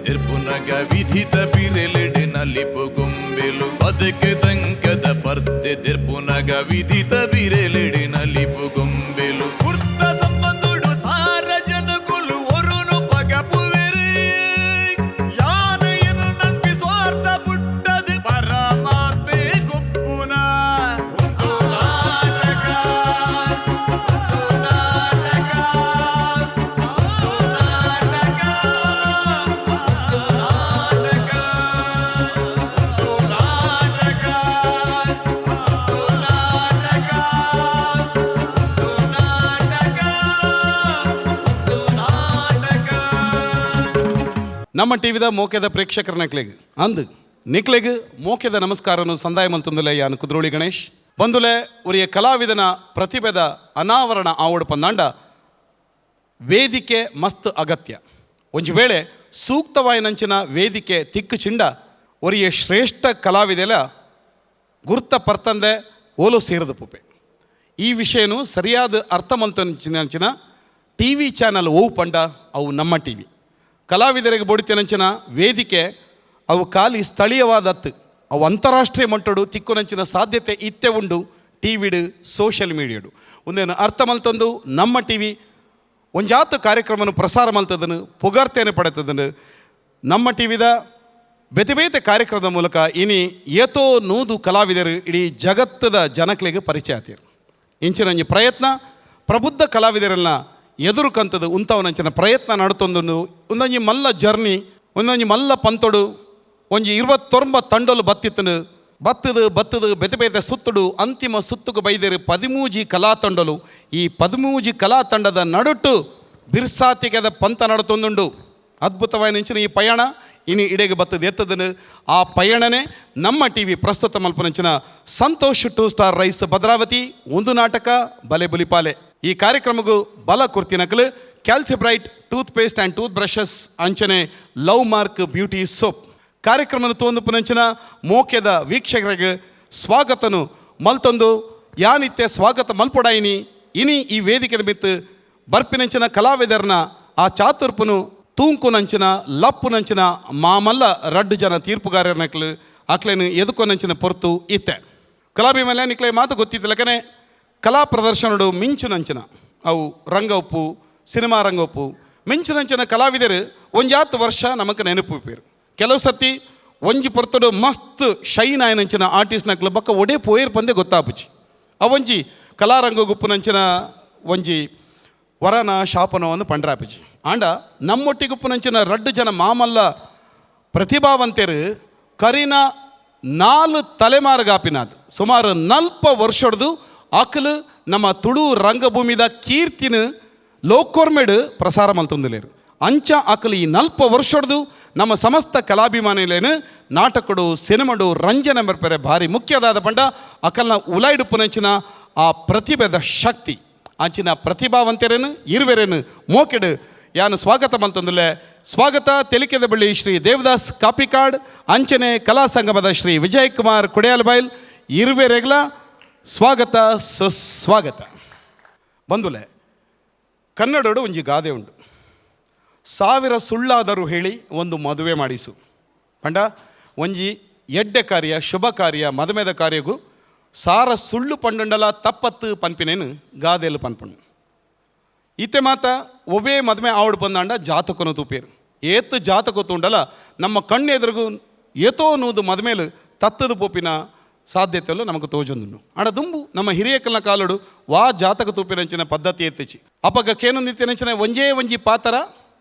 ತೆರ್ಪುನಗ ವಿಧಿತ ಬಿರೆಲೆಡೆ ನಲಿಪು ಗೊಂಬೆಲು ಬದುಕು ದಂಕದ ಪರ್ದೆ ತೆರ್ಪುನಗ ವಿಧಿತ ಬಿರೆಲೆಡೆ ನಲಿಪು ಗೊಂಬೆಲು ಕುರ್ತ ಸಂಬಂಧುಡು ಸಾರ ಜನಕುಲು ಒರುನು ಪಗಪುವೆರು ಯಾನು ಎನ್ನು ನಂಬಿ ಸ್ವಾರ್ಥ ಪುಟ್ಟದು ಪರಮಾತ್ಮೆ ಗೊಪ್ಪುನ ಒಂದು ನಾಟಕ ಒಂದು ನಾಟಕ ಒಂದು ನಾಟಕ ಒಂದು ನಾಟಕ ಒಂದು ನಾಟಕ ಒಂದು ನಾಟಕ ಒಂದು ನಾಟಕ ಒಂದು ನಾಟಕ. ನಮ್ಮ ಟಿವಿದ ಮೋಕೆದ ಪ್ರೇಕ್ಷಕರ ನಕ್ಲೆಗ್ ಅಂದು ನಿಕ್ಲೆಗ್ ಮೋಕೆದ ನಮಸ್ಕಾರನು ಸಂದಾಯ ಮಲ್ತೊಂದುಲೆ ಯಾನ್ ಕುದ್ರೋಳಿ ಗಣೇಶ್ ಬಂದುಲೆ ಉರಿಯ ಕಲಾವಿದನ ಪ್ರತಿಭೆದ ಅನಾವರಣ ಆವಡ್ ಪಂದಾಂಡ ವೇದಿಕೆ ಮಸ್ತ್ ಅಗತ್ಯ. ಒಂಜಿ ವೇಳೆ ಸೂಕ್ತವಾಯಿನಂಚಿನ ವೇದಿಕೆ ತಿಕ್ಕು ಚಿಂಡ ಒರಿಯ ಶ್ರೇಷ್ಠ ಕಲಾವಿದೆಲ ಗುರ್ತ ಪರ್ತಂದೆ ಓಲು ಸೇರದ ಪುಪೆ. ಈ ವಿಷಯನು ಸರಿಯಾದ ಅರ್ಥ ಮಲ್ತಂಚಿನ T V channel ಓವು ಪಂಡ ಅವು ನಮ್ಮ ಟಿ ವಿ. ಕಲಾವಿದರಿಗೆ ಬೊಡಿತನಂಚಿನ ವೇದಿಕೆ ಅವು ಖಾಲಿ ಸ್ಥಳೀಯವಾದತ್ತು, ಅವು ಅಂತಾರಾಷ್ಟ್ರೀಯ ಮಟ್ಟಡು ತಿಕ್ಕುನಂಚಿನ ಸಾಧ್ಯತೆ ಇತ್ತೆ ಉಂಡು ಟಿ ವಿಡು ಸೋಷಿಯಲ್ ಮೀಡಿಯಾಡು. ಒಂದೇನು ಅರ್ಥ ಮಲ್ತೊಂದು ನಮ್ಮ ಟಿ ವಿ ಒಂಜಾತ ಕಾರ್ಯಕ್ರಮನು ಪ್ರಸಾರ ಮಲ್ತದನು ಪುಗಾರ್ತೆಯನ್ನು ಪಡೆತದನು. ನಮ್ಮ ಟಿ ವಿದ ಬೇತೆ ಬೇತೆ ಕಾರ್ಯಕ್ರಮದ ಮೂಲಕ ಇನಿ ಏತೋ ನೂದು ಕಲಾವಿದರು ಇಡೀ ಜಗತ್ತದ ಜನಕ್ಲೆಗೆ ಪರಿಚಯ ಆತೀರು. ಇಂಚಿನ ಒಂಜಿ ಪ್ರಯತ್ನ ಪ್ರಬುದ್ಧ ಕಲಾವಿದರನ್ನ ಎದುರು ಕಂತದು ಉಂತವನಂಚಿನ ಪ್ರಯತ್ನ ನಡತೊಂದು. ಒಂದೊಂಜಿ ಮಲ್ಲ ಜರ್ನಿ, ಒಂದೊಂಜಿ ಮಲ್ಲ ಪಂತೊಡು, ಒಂಜಿ 29 ತಂಡೊಲು ಬತ್ತಿತ್ತನು. ಬತ್ತದು ಬತ್ತದು ಬೇತೆ ಬೇತೆ ಸುತ್ತುಡು ಅಂತಿಮ ಸುತ್ತುಗು ಬೈದೇರು 13 ಕಲಾ ತಂಡಲು. ಈ 13 ಕಲಾ ತಂಡದ ನಡುಟು ಬಿರ್ಸಾತಿಗೆದ ಪಂತ ನಡತೊಂದುಂಡು. ಅದ್ಭುತವಾದ ಈ ಪಯಣ ಇನಿ ಇಡೆಗೆ ಬತ್ತದ ಎತ್ತದನು. ಆ ಪಯಣನೆ ನಮ್ಮ ಟಿ ವಿ ಪ್ರಸ್ತುತ ಮಲ್ಪನಂಚಿನ Santosh to star rice Bhadravati ಒಂದು ನಾಟಕ ಬಲೆ ಬುಲಿಪಾಲೆ. ಈ ಕಾರ್ಯಕ್ರಮಕ್ಕೂ ಬಲ ಕುರ್ತಿನಕಲು Calcibright tooth paste and tooth brushes ಅಂಚನೆ love mark beauty soap. ಕಾರ್ಯಕ್ರಮದ ತೋಂದು ಪುನಂಚಿನ ಮೋಕ್ಯದ ವೀಕ್ಷಕರಿಗೆ ಸ್ವಾಗತನು ಮಲ್ತೊಂದು ಯಾನಿತ್ಯ ಸ್ವಾಗತ ಮಲ್ಪೊಡಾಯಿನಿ. ಇನಿ ಈ ವೇದಿಕೆದ ಮಿತ್ತು ಬರ್ಪಿನಂಚಿನ ಕಲಾವಿದರನ ಆ ಚಾತುರ್ಪುನು ತೂಂಕುನಂಚಿನ ಲಪ್ಪುನಂಚಿನ ಮಾಮಲ್ಲ ರಡ್ಡು ಜನ ತೀರ್ಪುಗಾರನಕ್ಲು ಅಕ್ಲೇನು ಎದುಕೊನಂಚಿನ ಪೊರ್ತು ಇತ್ತೆ. ಕಲಾಭಿಮಾನ ನಿಕ್ಲೆ ಮಾತು ಗೊತ್ತಿತ್ತಲಕನೆ ಕಲಾ ಪ್ರದರ್ಶನಡು ಮಿಂಚುನಂಚಿನ ಅವು ರಂಗೊಪ್ಪು ಸಿನಿಮಾ ರಂಗೊಪ್ಪು ಮಿಂಚುನಂಚಿನ ಕಲಾವಿದರು ಒಂಜಾತ್ ವರ್ಷ ನಮಕ್ ನೆನಪು ಪೇರು. ಕೆಲವು ಸರ್ತಿ ಒಂಜಿ ಪೊರ್ತುಡು ಮಸ್ತ್ ಶೈನ್ ಆಯನಂಚಿನ ಆರ್ಟಿಸ್ಟ್ನಕ್ಲು ಬೊಕ್ಕ ಒಡೆ ಪೋಯರ್ ಪಂದೆ ಗೊತ್ತಾಪುಚಿ. ಅವಂಜಿ ಕಲಾರಂಗ ಗುಪ್ಪುನಂಚಿನ ಒಂಜಿ ವರನ ಶಾಪನೋ ಒಂದು ಪಂಡ್ರಾಪಿಚಿ. ಆಂಡ ನಮ್ಮೊಟ್ಟಿಗುಪ್ಪುನಂಚಿನ ರಡ್ಡು ಜನ ಮಾಮಲ್ಲ ಪ್ರತಿಭಾವಂತೆರು ಕರಿನ 4 ತಲೆಮಾರುಗಾಪಿನಾಥ್ ಸುಮಾರು 40 ವರ್ಷಡ್ದು ಅಕಲು ನಮ್ಮ ತುಳು ರಂಗಭೂಮಿದ ಕೀರ್ತಿನ ಲೋಕೋರ್ಮೆಡು ಪ್ರಸಾರ ಮಲ್ತೊಂದುಲೇರು. ಅಂಚ ಅಕಲು ಈ 40 ವರ್ಷಡ್ದು ನಮ್ಮ ಸಮಸ್ತ ಕಲಾಭಿಮಾನಿಲೇನು ನಾಟಕಡು ಸಿನಿಮಾಡು ರಂಜನೆ ಬರ್ಪೆರೆ ಭಾರಿ ಮುಖ್ಯದಾದ ಪಂಡ ಅಕಲ್ನ ಉಲಾಯ್ಡುಪ್ಪುನಂಚಿನ ಆ ಪ್ರತಿಭೆದ ಶಕ್ತಿ. ಅಂಚಿನ ಪ್ರತಿಭಾವಂತರೇನು ಇರುವೆರೇನು ಮೋಕೆಡು ಯಾನು ಸ್ವಾಗತ ಮಲ್ತೊಂದುಲೆ. ಸ್ವಾಗತ ತೆಲಿಕೆದ ಬಳ್ಳಿ ಶ್ರೀ ದೇವದಾಸ್ ಕಾಪಿಕಾಡ್ ಅಂಚನೆ ಕಲಾ ಸಂಗಮದ ಶ್ರೀ ವಿಜಯ್ ಕುಮಾರ್ ಕುಡಿಯಾಲ್ಬೈಲ್ ಇರುವೆರೆಗ್ಲ ಸ್ವಾಗತ ಸುಸ್ವಾಗತ. ಬಂದುಲೆ ಕನ್ನಡೋಡು ಒಂಜಿ ಗಾದೆ ಉಂಟು, ಸಾವಿರ ಸುಳ್ಳಾದರೂ ಹೇಳಿ ಒಂದು ಮದುವೆ ಮಾಡಿಸು. ಪಂಡ ಒಂಜಿ ಎಡ್ಡೆ ಕಾರ್ಯ ಶುಭ ಕಾರ್ಯ ಮದುಮೆದ ಕಾರ್ಯಗೂ ಸಾರ ಸುಳ್ಳು ಪಂಡುಂಡಲ ತಪ್ಪತ್ತು ಪನ್ಪಿನೇನು ಗಾದೆಲು ಪನ್ಪುಂಡು. ಇತ್ತೆ ಮಾತ ಒಬ್ಬೇ ಮದುವೆ ಆವಡ್ ಬಂದಾಂಡ ಜಾತಕನು ತೂಪೇರು ಏತು ಜಾತಕ ತೂಂಡಲ ನಮ್ಮ ಕಣ್ಣೆದುರುಗು ಏತೋ ನೂದು ಮದುಮೇಲು ತತ್ತದ ಪೋಪಿನ ಸಾಧ್ಯತೆಯಲ್ಲೂ ನಮಗೆ ತೋಜೊಂದುಂಡು. ಆಡ ದುಂಬು ನಮ್ಮ ಹಿರಿಯಕಲ್ನ ಕಾಲಡು ವಾ ಜಾತಕ ತೂಪಿನಂಚಿನ ಪದ್ಧತಿ ಎತ್ತಿಚಿ. ಅಪಗ ಕೇನೊಂದಿತ್ತಿನಂಚಿನ ಒಂಜೇ ಒಂಜಿ ಪಾತರ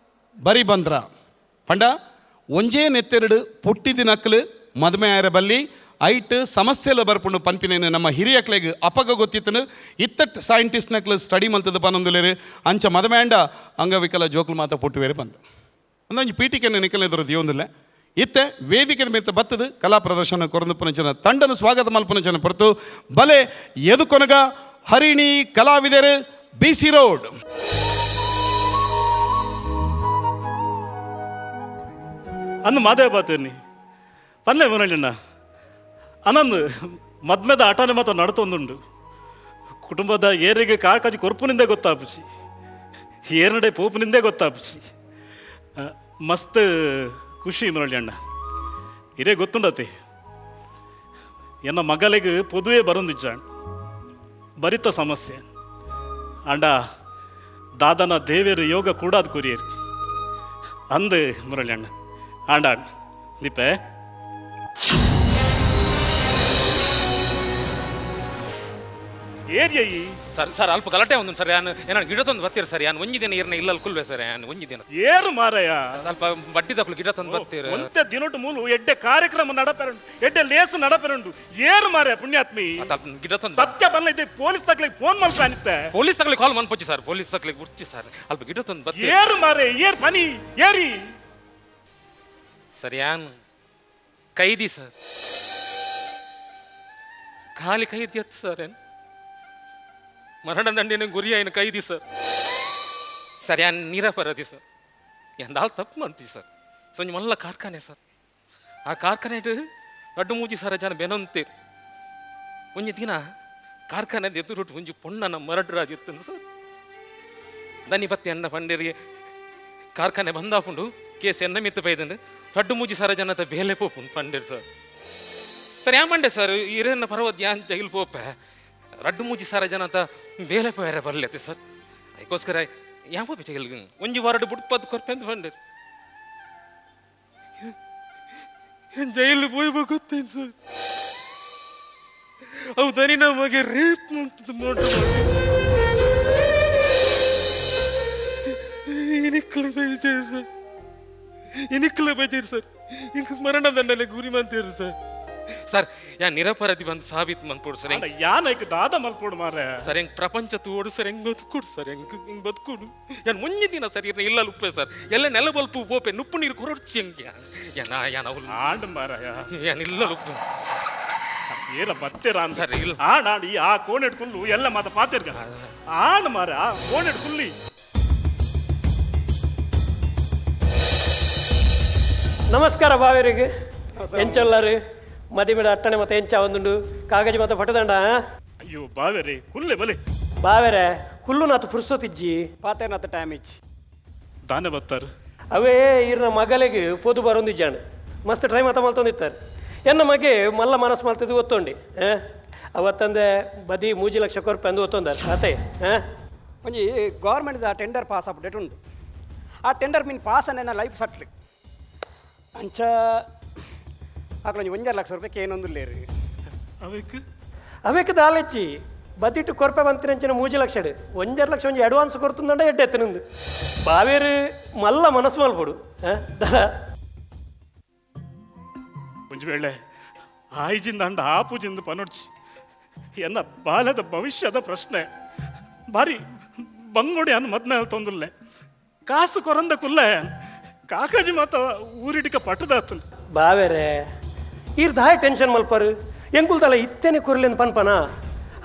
ಬರಿ ಬಂದ್ರ ಪಂಡ ಒಂಜೇ ನೆತ್ತೆರಡು ಪುಟ್ಟಿದಿನಕ್ಲು ಮದುವೆ ಆಯರ ಬಲ್ಲಿ ಐಟ್ ಸಮಸ್ಯೆಲ ಬರ್ಪುಂಡು ಪನ್ಪಿನೇನು ನಮ್ಮ ಹಿರಿಯಕ್ಲೆಗ್ ಅಪಗ ಗೊತ್ತಿತ್ತನು. ಇತ್ತಟ್ ಸೈಂಟಿಸ್ಟ್ ನಕ್ಲು ಸ್ಟಡಿ ಮಲ್ತದ ಪನೊಂದುಲೇರು. ಅಂಚ ಮದುವೆ ಆಂಡ ಅಂಗವಿಕಲ ಜೋಕುಲು ಮಾತ ಪುಟ್ಟುವೇರು ಬಂದ ಒಂದೊಂಜಿ ಪೀಠಿಕೆಯನ್ನು ನಿಕಲೆದುರು ದಿಯೊಂದಿಲ್ಲ. ಇತ್ತೆ ವೇದಿಕೆ ಮಿತ್ತ ಬತ್ತದು ಕಲಾ ಪ್ರದರ್ಶನ ಕೊರಂದು ತಂಡನ ಸ್ವಾಗತ ಮಲ್ಪುನಂಚಿನ ಪೊರ್ತು ಬಲೆ ಎದುಕೊನಗ ಹರಿಣಿ ಕಲಾವಿದರು B C road. ಅಂದು ಮಾದೇವ ಬಾತೇನಿ ಪನ್ಲೆ ಮುರಳಿಣ್ಣ ಅನಂದು ಮದ್ಮೆದ ಆಟನೆ ಮಾತ್ರ ನಡತೊಂದುಂಡು. ಕುಟುಂಬದ ಏರಿಗೆ ಕಾಕಾಜಿ ಕೊರ್ಪುನಿಂದೆ ಗೊತ್ತಾಪುಚಿ, ಏರ್ನಡೆ ಪೋಪುನಿಂದೆ ಗೊತ್ತಾಪುಚಿ. ಮಸ್ತ್ ಖುಷಿ ಮುರಳಿ ಅಣ್ಣ, ಇರೇ ಗೊತ್ತುಂಡತಿ ಎನ್ನ ಮಗಲಿಗೆ ಪೊದುವೆ ಬರೊಂದಿಜ್ಜ ಬರಿತ ಸಮಸ್ಯೆ. ಅಂಡ ದಾದನ ದೇವೇರು ಯೋಗ ಕೂಡಾದ ಕುರಿಯರು ಅಂದು ಮುರಳಿ ಅಣ್ಣ. ಆಂಡ ದೀಪೆ ಏರಿಯ ಈ ಸರ್ ಸರ್ ಅಲ್ಪ ಗಲಾಟೆ ಒಂದು ಸರ್, ಯಾನು ಏನಾರು ಗಿಡ ತಂದು ಬರ್ತೀರಿ ಸರ್, ಯಾನು ಒಂಜಿ ದಿನ ಇರ್ನ ಇಲ್ಲಲ್ಲಿ ಕುಲ್ವೆ ಸರ್, ಯಾನು ಒಂಜಿ ದಿನ ಏರು ಮಾರಯ್ಯ. ಸ್ವಲ್ಪ ಬಡ್ಡಿ ದಕ್ಕಲು ಗಿಡ ತಂದು ಬರ್ತೀರಿ. ಒಂತೆ ದಿನೊಟ್ಟು ಮೂಲು ಎಡ್ಡೆ ಕಾರ್ಯಕ್ರಮ ನಡಪೆರಂಡು, ಎಡ್ಡೆ ಲೇಸ್ ನಡಪೆರಂಡು, ಏರು ಮಾರಯ್ಯ ಪುಣ್ಯಾತ್ಮಿ. ಸ್ವಲ್ಪ ಗಿಡ ತಂದು ಸತ್ಯ ಬಲ್ಲ ಇದೆ, ಪೊಲೀಸ್ ತಕ್ಲಿಗೆ ಫೋನ್ ಮಲ್ಪ ಅನಿತ್ತೆ. ಪೊಲೀಸ್ ತಗಲಿ ಕಾಲ್ ಮನ್ಪೊಚ್ಚಿ ಸರ್, ಪೊಲೀಸ್ ತಕ್ಲಿಗೆ ಬುಡ್ಚಿ ಸರ್, ಅಲ್ಪ ಗಿಡ ತಂದು ಬರ್ತೀರಿ. ಏರು ಮಾರೆ, ಏರ್ ಪನಿ ಏರಿ. ಸರ್ ಯಾನು ಕೈದಿ ಸರ್, ಖಾಲಿ ಕೈದಿ ಅತ್ತು ಸರ್, ಏನು ಮರಣದಂಡಿನ ಗುರಿ అయిన ಕೈದಿ ಸರ್. ಸರ್ ಯಾನ್ ನಿರಪರಾಧಿ ಸರ್, ಎಂದಾಲ್ ತಪ್ಪು ಮಂತಿ ಸರ್. ಸೊಂಜಿ ಮಲ್ಲ ಕಾರ್ಖಾನೆ ಸರ್, ಆ ಕಾರ್ಖಾನೆ ರಡ್ಡು ಮೂಜಿ ಸರ ಜನ ಬೆನೊಂತೀರ್. ಒಂಜಿ ದಿನ ಕಾರ್ಖಾನೆ ಎದುರುಟ್ಟು ಒಂಜಿ ಪೊಣ್ಣನ ಮರಡ್ರಾಜಿತ್ತು ಸರ್. ದನಿ ಪತ್ತಿ ಅಣ್ಣ ಪಂಡೇರಿಗೆ ಕಾರ್ಖಾನೆ ಬಂದಾಪುಂಡು, ಕೇಸ್ ಎನ್ನ ಮಿತ್ತು ಪೈದಂಡು ರಡ್ಡು ಮೂಜಿ ಸರ ಜನತ ಬೇಲೆ ಪೋಪುಂಡು ಪಂಡೇರು ಸರ್. ಸರ್ ಯಾ ಮಂಡೆ ಸರ್, ಇರನ್ನ ಪರ್ವತ್ ಯಾನ್ ಜೈಲ್ ಪೋಪೆ, ರಡ್ಡು ಮೂಜಿ ಸಾರ ಜನತ ಬೇಲೆ ಪೋಯರೆ ಬರ್ಲತ್ತೆ ಸರ್. ಅದಕ್ಕೋಸ್ಕರ ಯಾವ ಜೈಲ್ ಒಂಜಿ ವಾರಡು ಬುಡ್ಪದ್ ಕೊರ್ಪೆ ಅಂತ ಬಂಡೆ ಜೈಲು ಪೋಯ್ಬೇಕು ಗೊತ್ತೇನು ಸರ್. ಅವು ದನಿ ನಮಗೆ ರೇಪ್ ಅಂತ ಇನಿಕ್ಲ ಬೇಜಾರು ಸರ್, ಇನಿಕ್ಲ ಬೇಜಾರು ಸರ್, ಇಂಕ ಮರಣದಂಡನೆ ಗುರಿ ಮಂತೇರು ಸರ್. ಸರ್ ಯಾ ನಿರಪರಾಧಿ ಬಂದು ಸಾಬೀತು ಮನ್ಪೋಡು ಸರ್. ಆಂಡ ಯಾನೈಕ್ ದಾದ ಮಲ್ಪೋಡು ಮಾರೆ. ಸರ್ ಹೆಂಗ್ ಪ್ರಪಂಚ ತೋಡು ಸರ್, ಹೆಂಗ್ ಬದುಕುಡು ಸರ್, ಹೆಂಗ್ ಹಿಂಗ್ ಬದುಕುಡು. ಯಾನ್ ಮುಂಜಿನ ದಿನ ಸರ್ ಇರ್ನ ಇಲ್ಲ ಉಪ್ಪೆ ಸರ್, ಎಲ್ಲ ನೆಲ ಬಲ್ಪು ಪೋಪೆ ನುಪ್ಪು ನೀರು ಕೊರೊಡ್ಚಿ ಹೆಂಗೆ ಯಾನ ಯಾನ ಅವ್ಲು ಆಂಡ ಮಾರಾಯ. ಯಾನ್ ಇಲ್ಲ ಉಪ್ಪು. ಏರ ಬತ್ತೀರ ಅಂದ ಸರಿ, ಇಲ್ಲ. ಆಂಡ ಆಂಡ ಈ ಆ ಕೋಣೆಡ್ ಕುಲ್ಲು ಎಲ್ಲ ಮಾತ ಪಾತಿರ್ಗ ಆಂಡ ಮಾರ, ಆ ಕೋಣೆಡ್ ಕುಲ್ಲಿ. ನಮಸ್ಕಾರ ಬಾವೇರಿಗೆ, ಎಂಚಲ್ಲಾರು ಮದಿಮಿಡ ಅಟ್ಟಣೆ ಮತ್ತೆ ಎಂಚ ಒಂದುಂಡು ಕಾಗಜಿ ಮತ್ತೆ ಪಟದಂಡ. ಅಯ್ಯೋ ಬಾವೇರಿ ಕುಲ್ಲೆ ಬಲೆ. ಬಾವೇರೆ ಕುಲ್ಲು ನಾತು ಪುರ್ಸೊತಿಜ್ಜಿ. ಪಾತೇನತ್ತ ಟೈಮ್ ಇಚ್ಚಿ ದಾನೆ ಬತ್ತಾರು. ಅವೇ ಇರ್ನ ಮಗಲಿಗೆ ಪೊದು ಬರೊಂದಿಜ್ಜಾಂಡ್ ಮಸ್ತ್ ಟ್ರೈ ಮಾತ ಮಲ್ತೊಂದಿತ್ತಾರೆ. ಎನ್ನ ಮಗೆ ಮಲ್ಲ ಮನಸ್ಸು ಮಲ್ತಿದ್ದು ಒತ್ತೊಂಡಿ ಅವತ್ತಂದೆ ಬದಿ ಮೂಜಿ ಲಕ್ಷ ಕೊರ್ಪೆ ಅಂದು ಒತ್ತೊಂದಾರೆ ಆತೆ. ಒಂಜಿ ಗೌರ್ಮೆಂಟ್ ಟೆಂಡರ್ ಪಾಸ್ ಅಪ್ಡೇಟ್ ಉಂಡು, ಆ ಟೆಂಡರ್ ಮೀನ್ ಪಾಸ್ ಅನ್ನೋ ಲೈಫ್ ಸಟ್ಲ್ ಅಂಚ ಅಕ್ಲೊಂಜಿ 1.5 ಲಕ್ಷ ರೂಪಾಯಿ ಏನೊಂದು ಲೇರು. ಅವೇಕ್ ಅವೇಕ್ ದಾಲೆಚ್ಚಿ ಬದಿಟ್ಟು ಕೊರ್ಪೆ ಬಂತಿನಂಚಿನ ಮೂಜಿ ಲಕ್ಷ 1.5 ಲಕ್ಷ ಒಂಜಿ ಅಡ್ವಾನ್ಸ್ ಕೊಡ್ತುಂದಂಡ ಎಡ್ಡೆ ಎತ್ತನಿಂದು ಬಾವೇರು ಮಲ್ಲ ಮನಸ್ಸು ಮಲ್ಪೊಡು ದಾದ. ಒಂಜಿ ವೇಳೆ ಆಯ್ಜಿಂದ ಅಂಡ ಆಪುಜಿಂದ ಪನೊಡ್ಚಿ ಎನ್ನ ಬಾಲ್ಯದ ಭವಿಷ್ಯದ ಪ್ರಶ್ನೆ ಬಾರಿ ಬಂಗೋಡಿ ಅನ್ ಮದ್ಮೆ ತೊಂದುಲ್ಲೆ ಕಾಸು ಕೊರಂದ ಕುಲ್ಲೆ ಕಾಕಾಜಿ ಮಾತ ಊರಿಡಿಕ ಪಟ್ಟದಾತನ್. ಬಾವೇರೆ ಈರ್ ದಾಯ ಟೆನ್ಷನ್ ಮಲ್ಪರು ಎಂಕುಲ್ದಲ್ಲ ಇತ್ತೇನೆ ಕೊರ್ಲೇನು ಪನ್ಪನ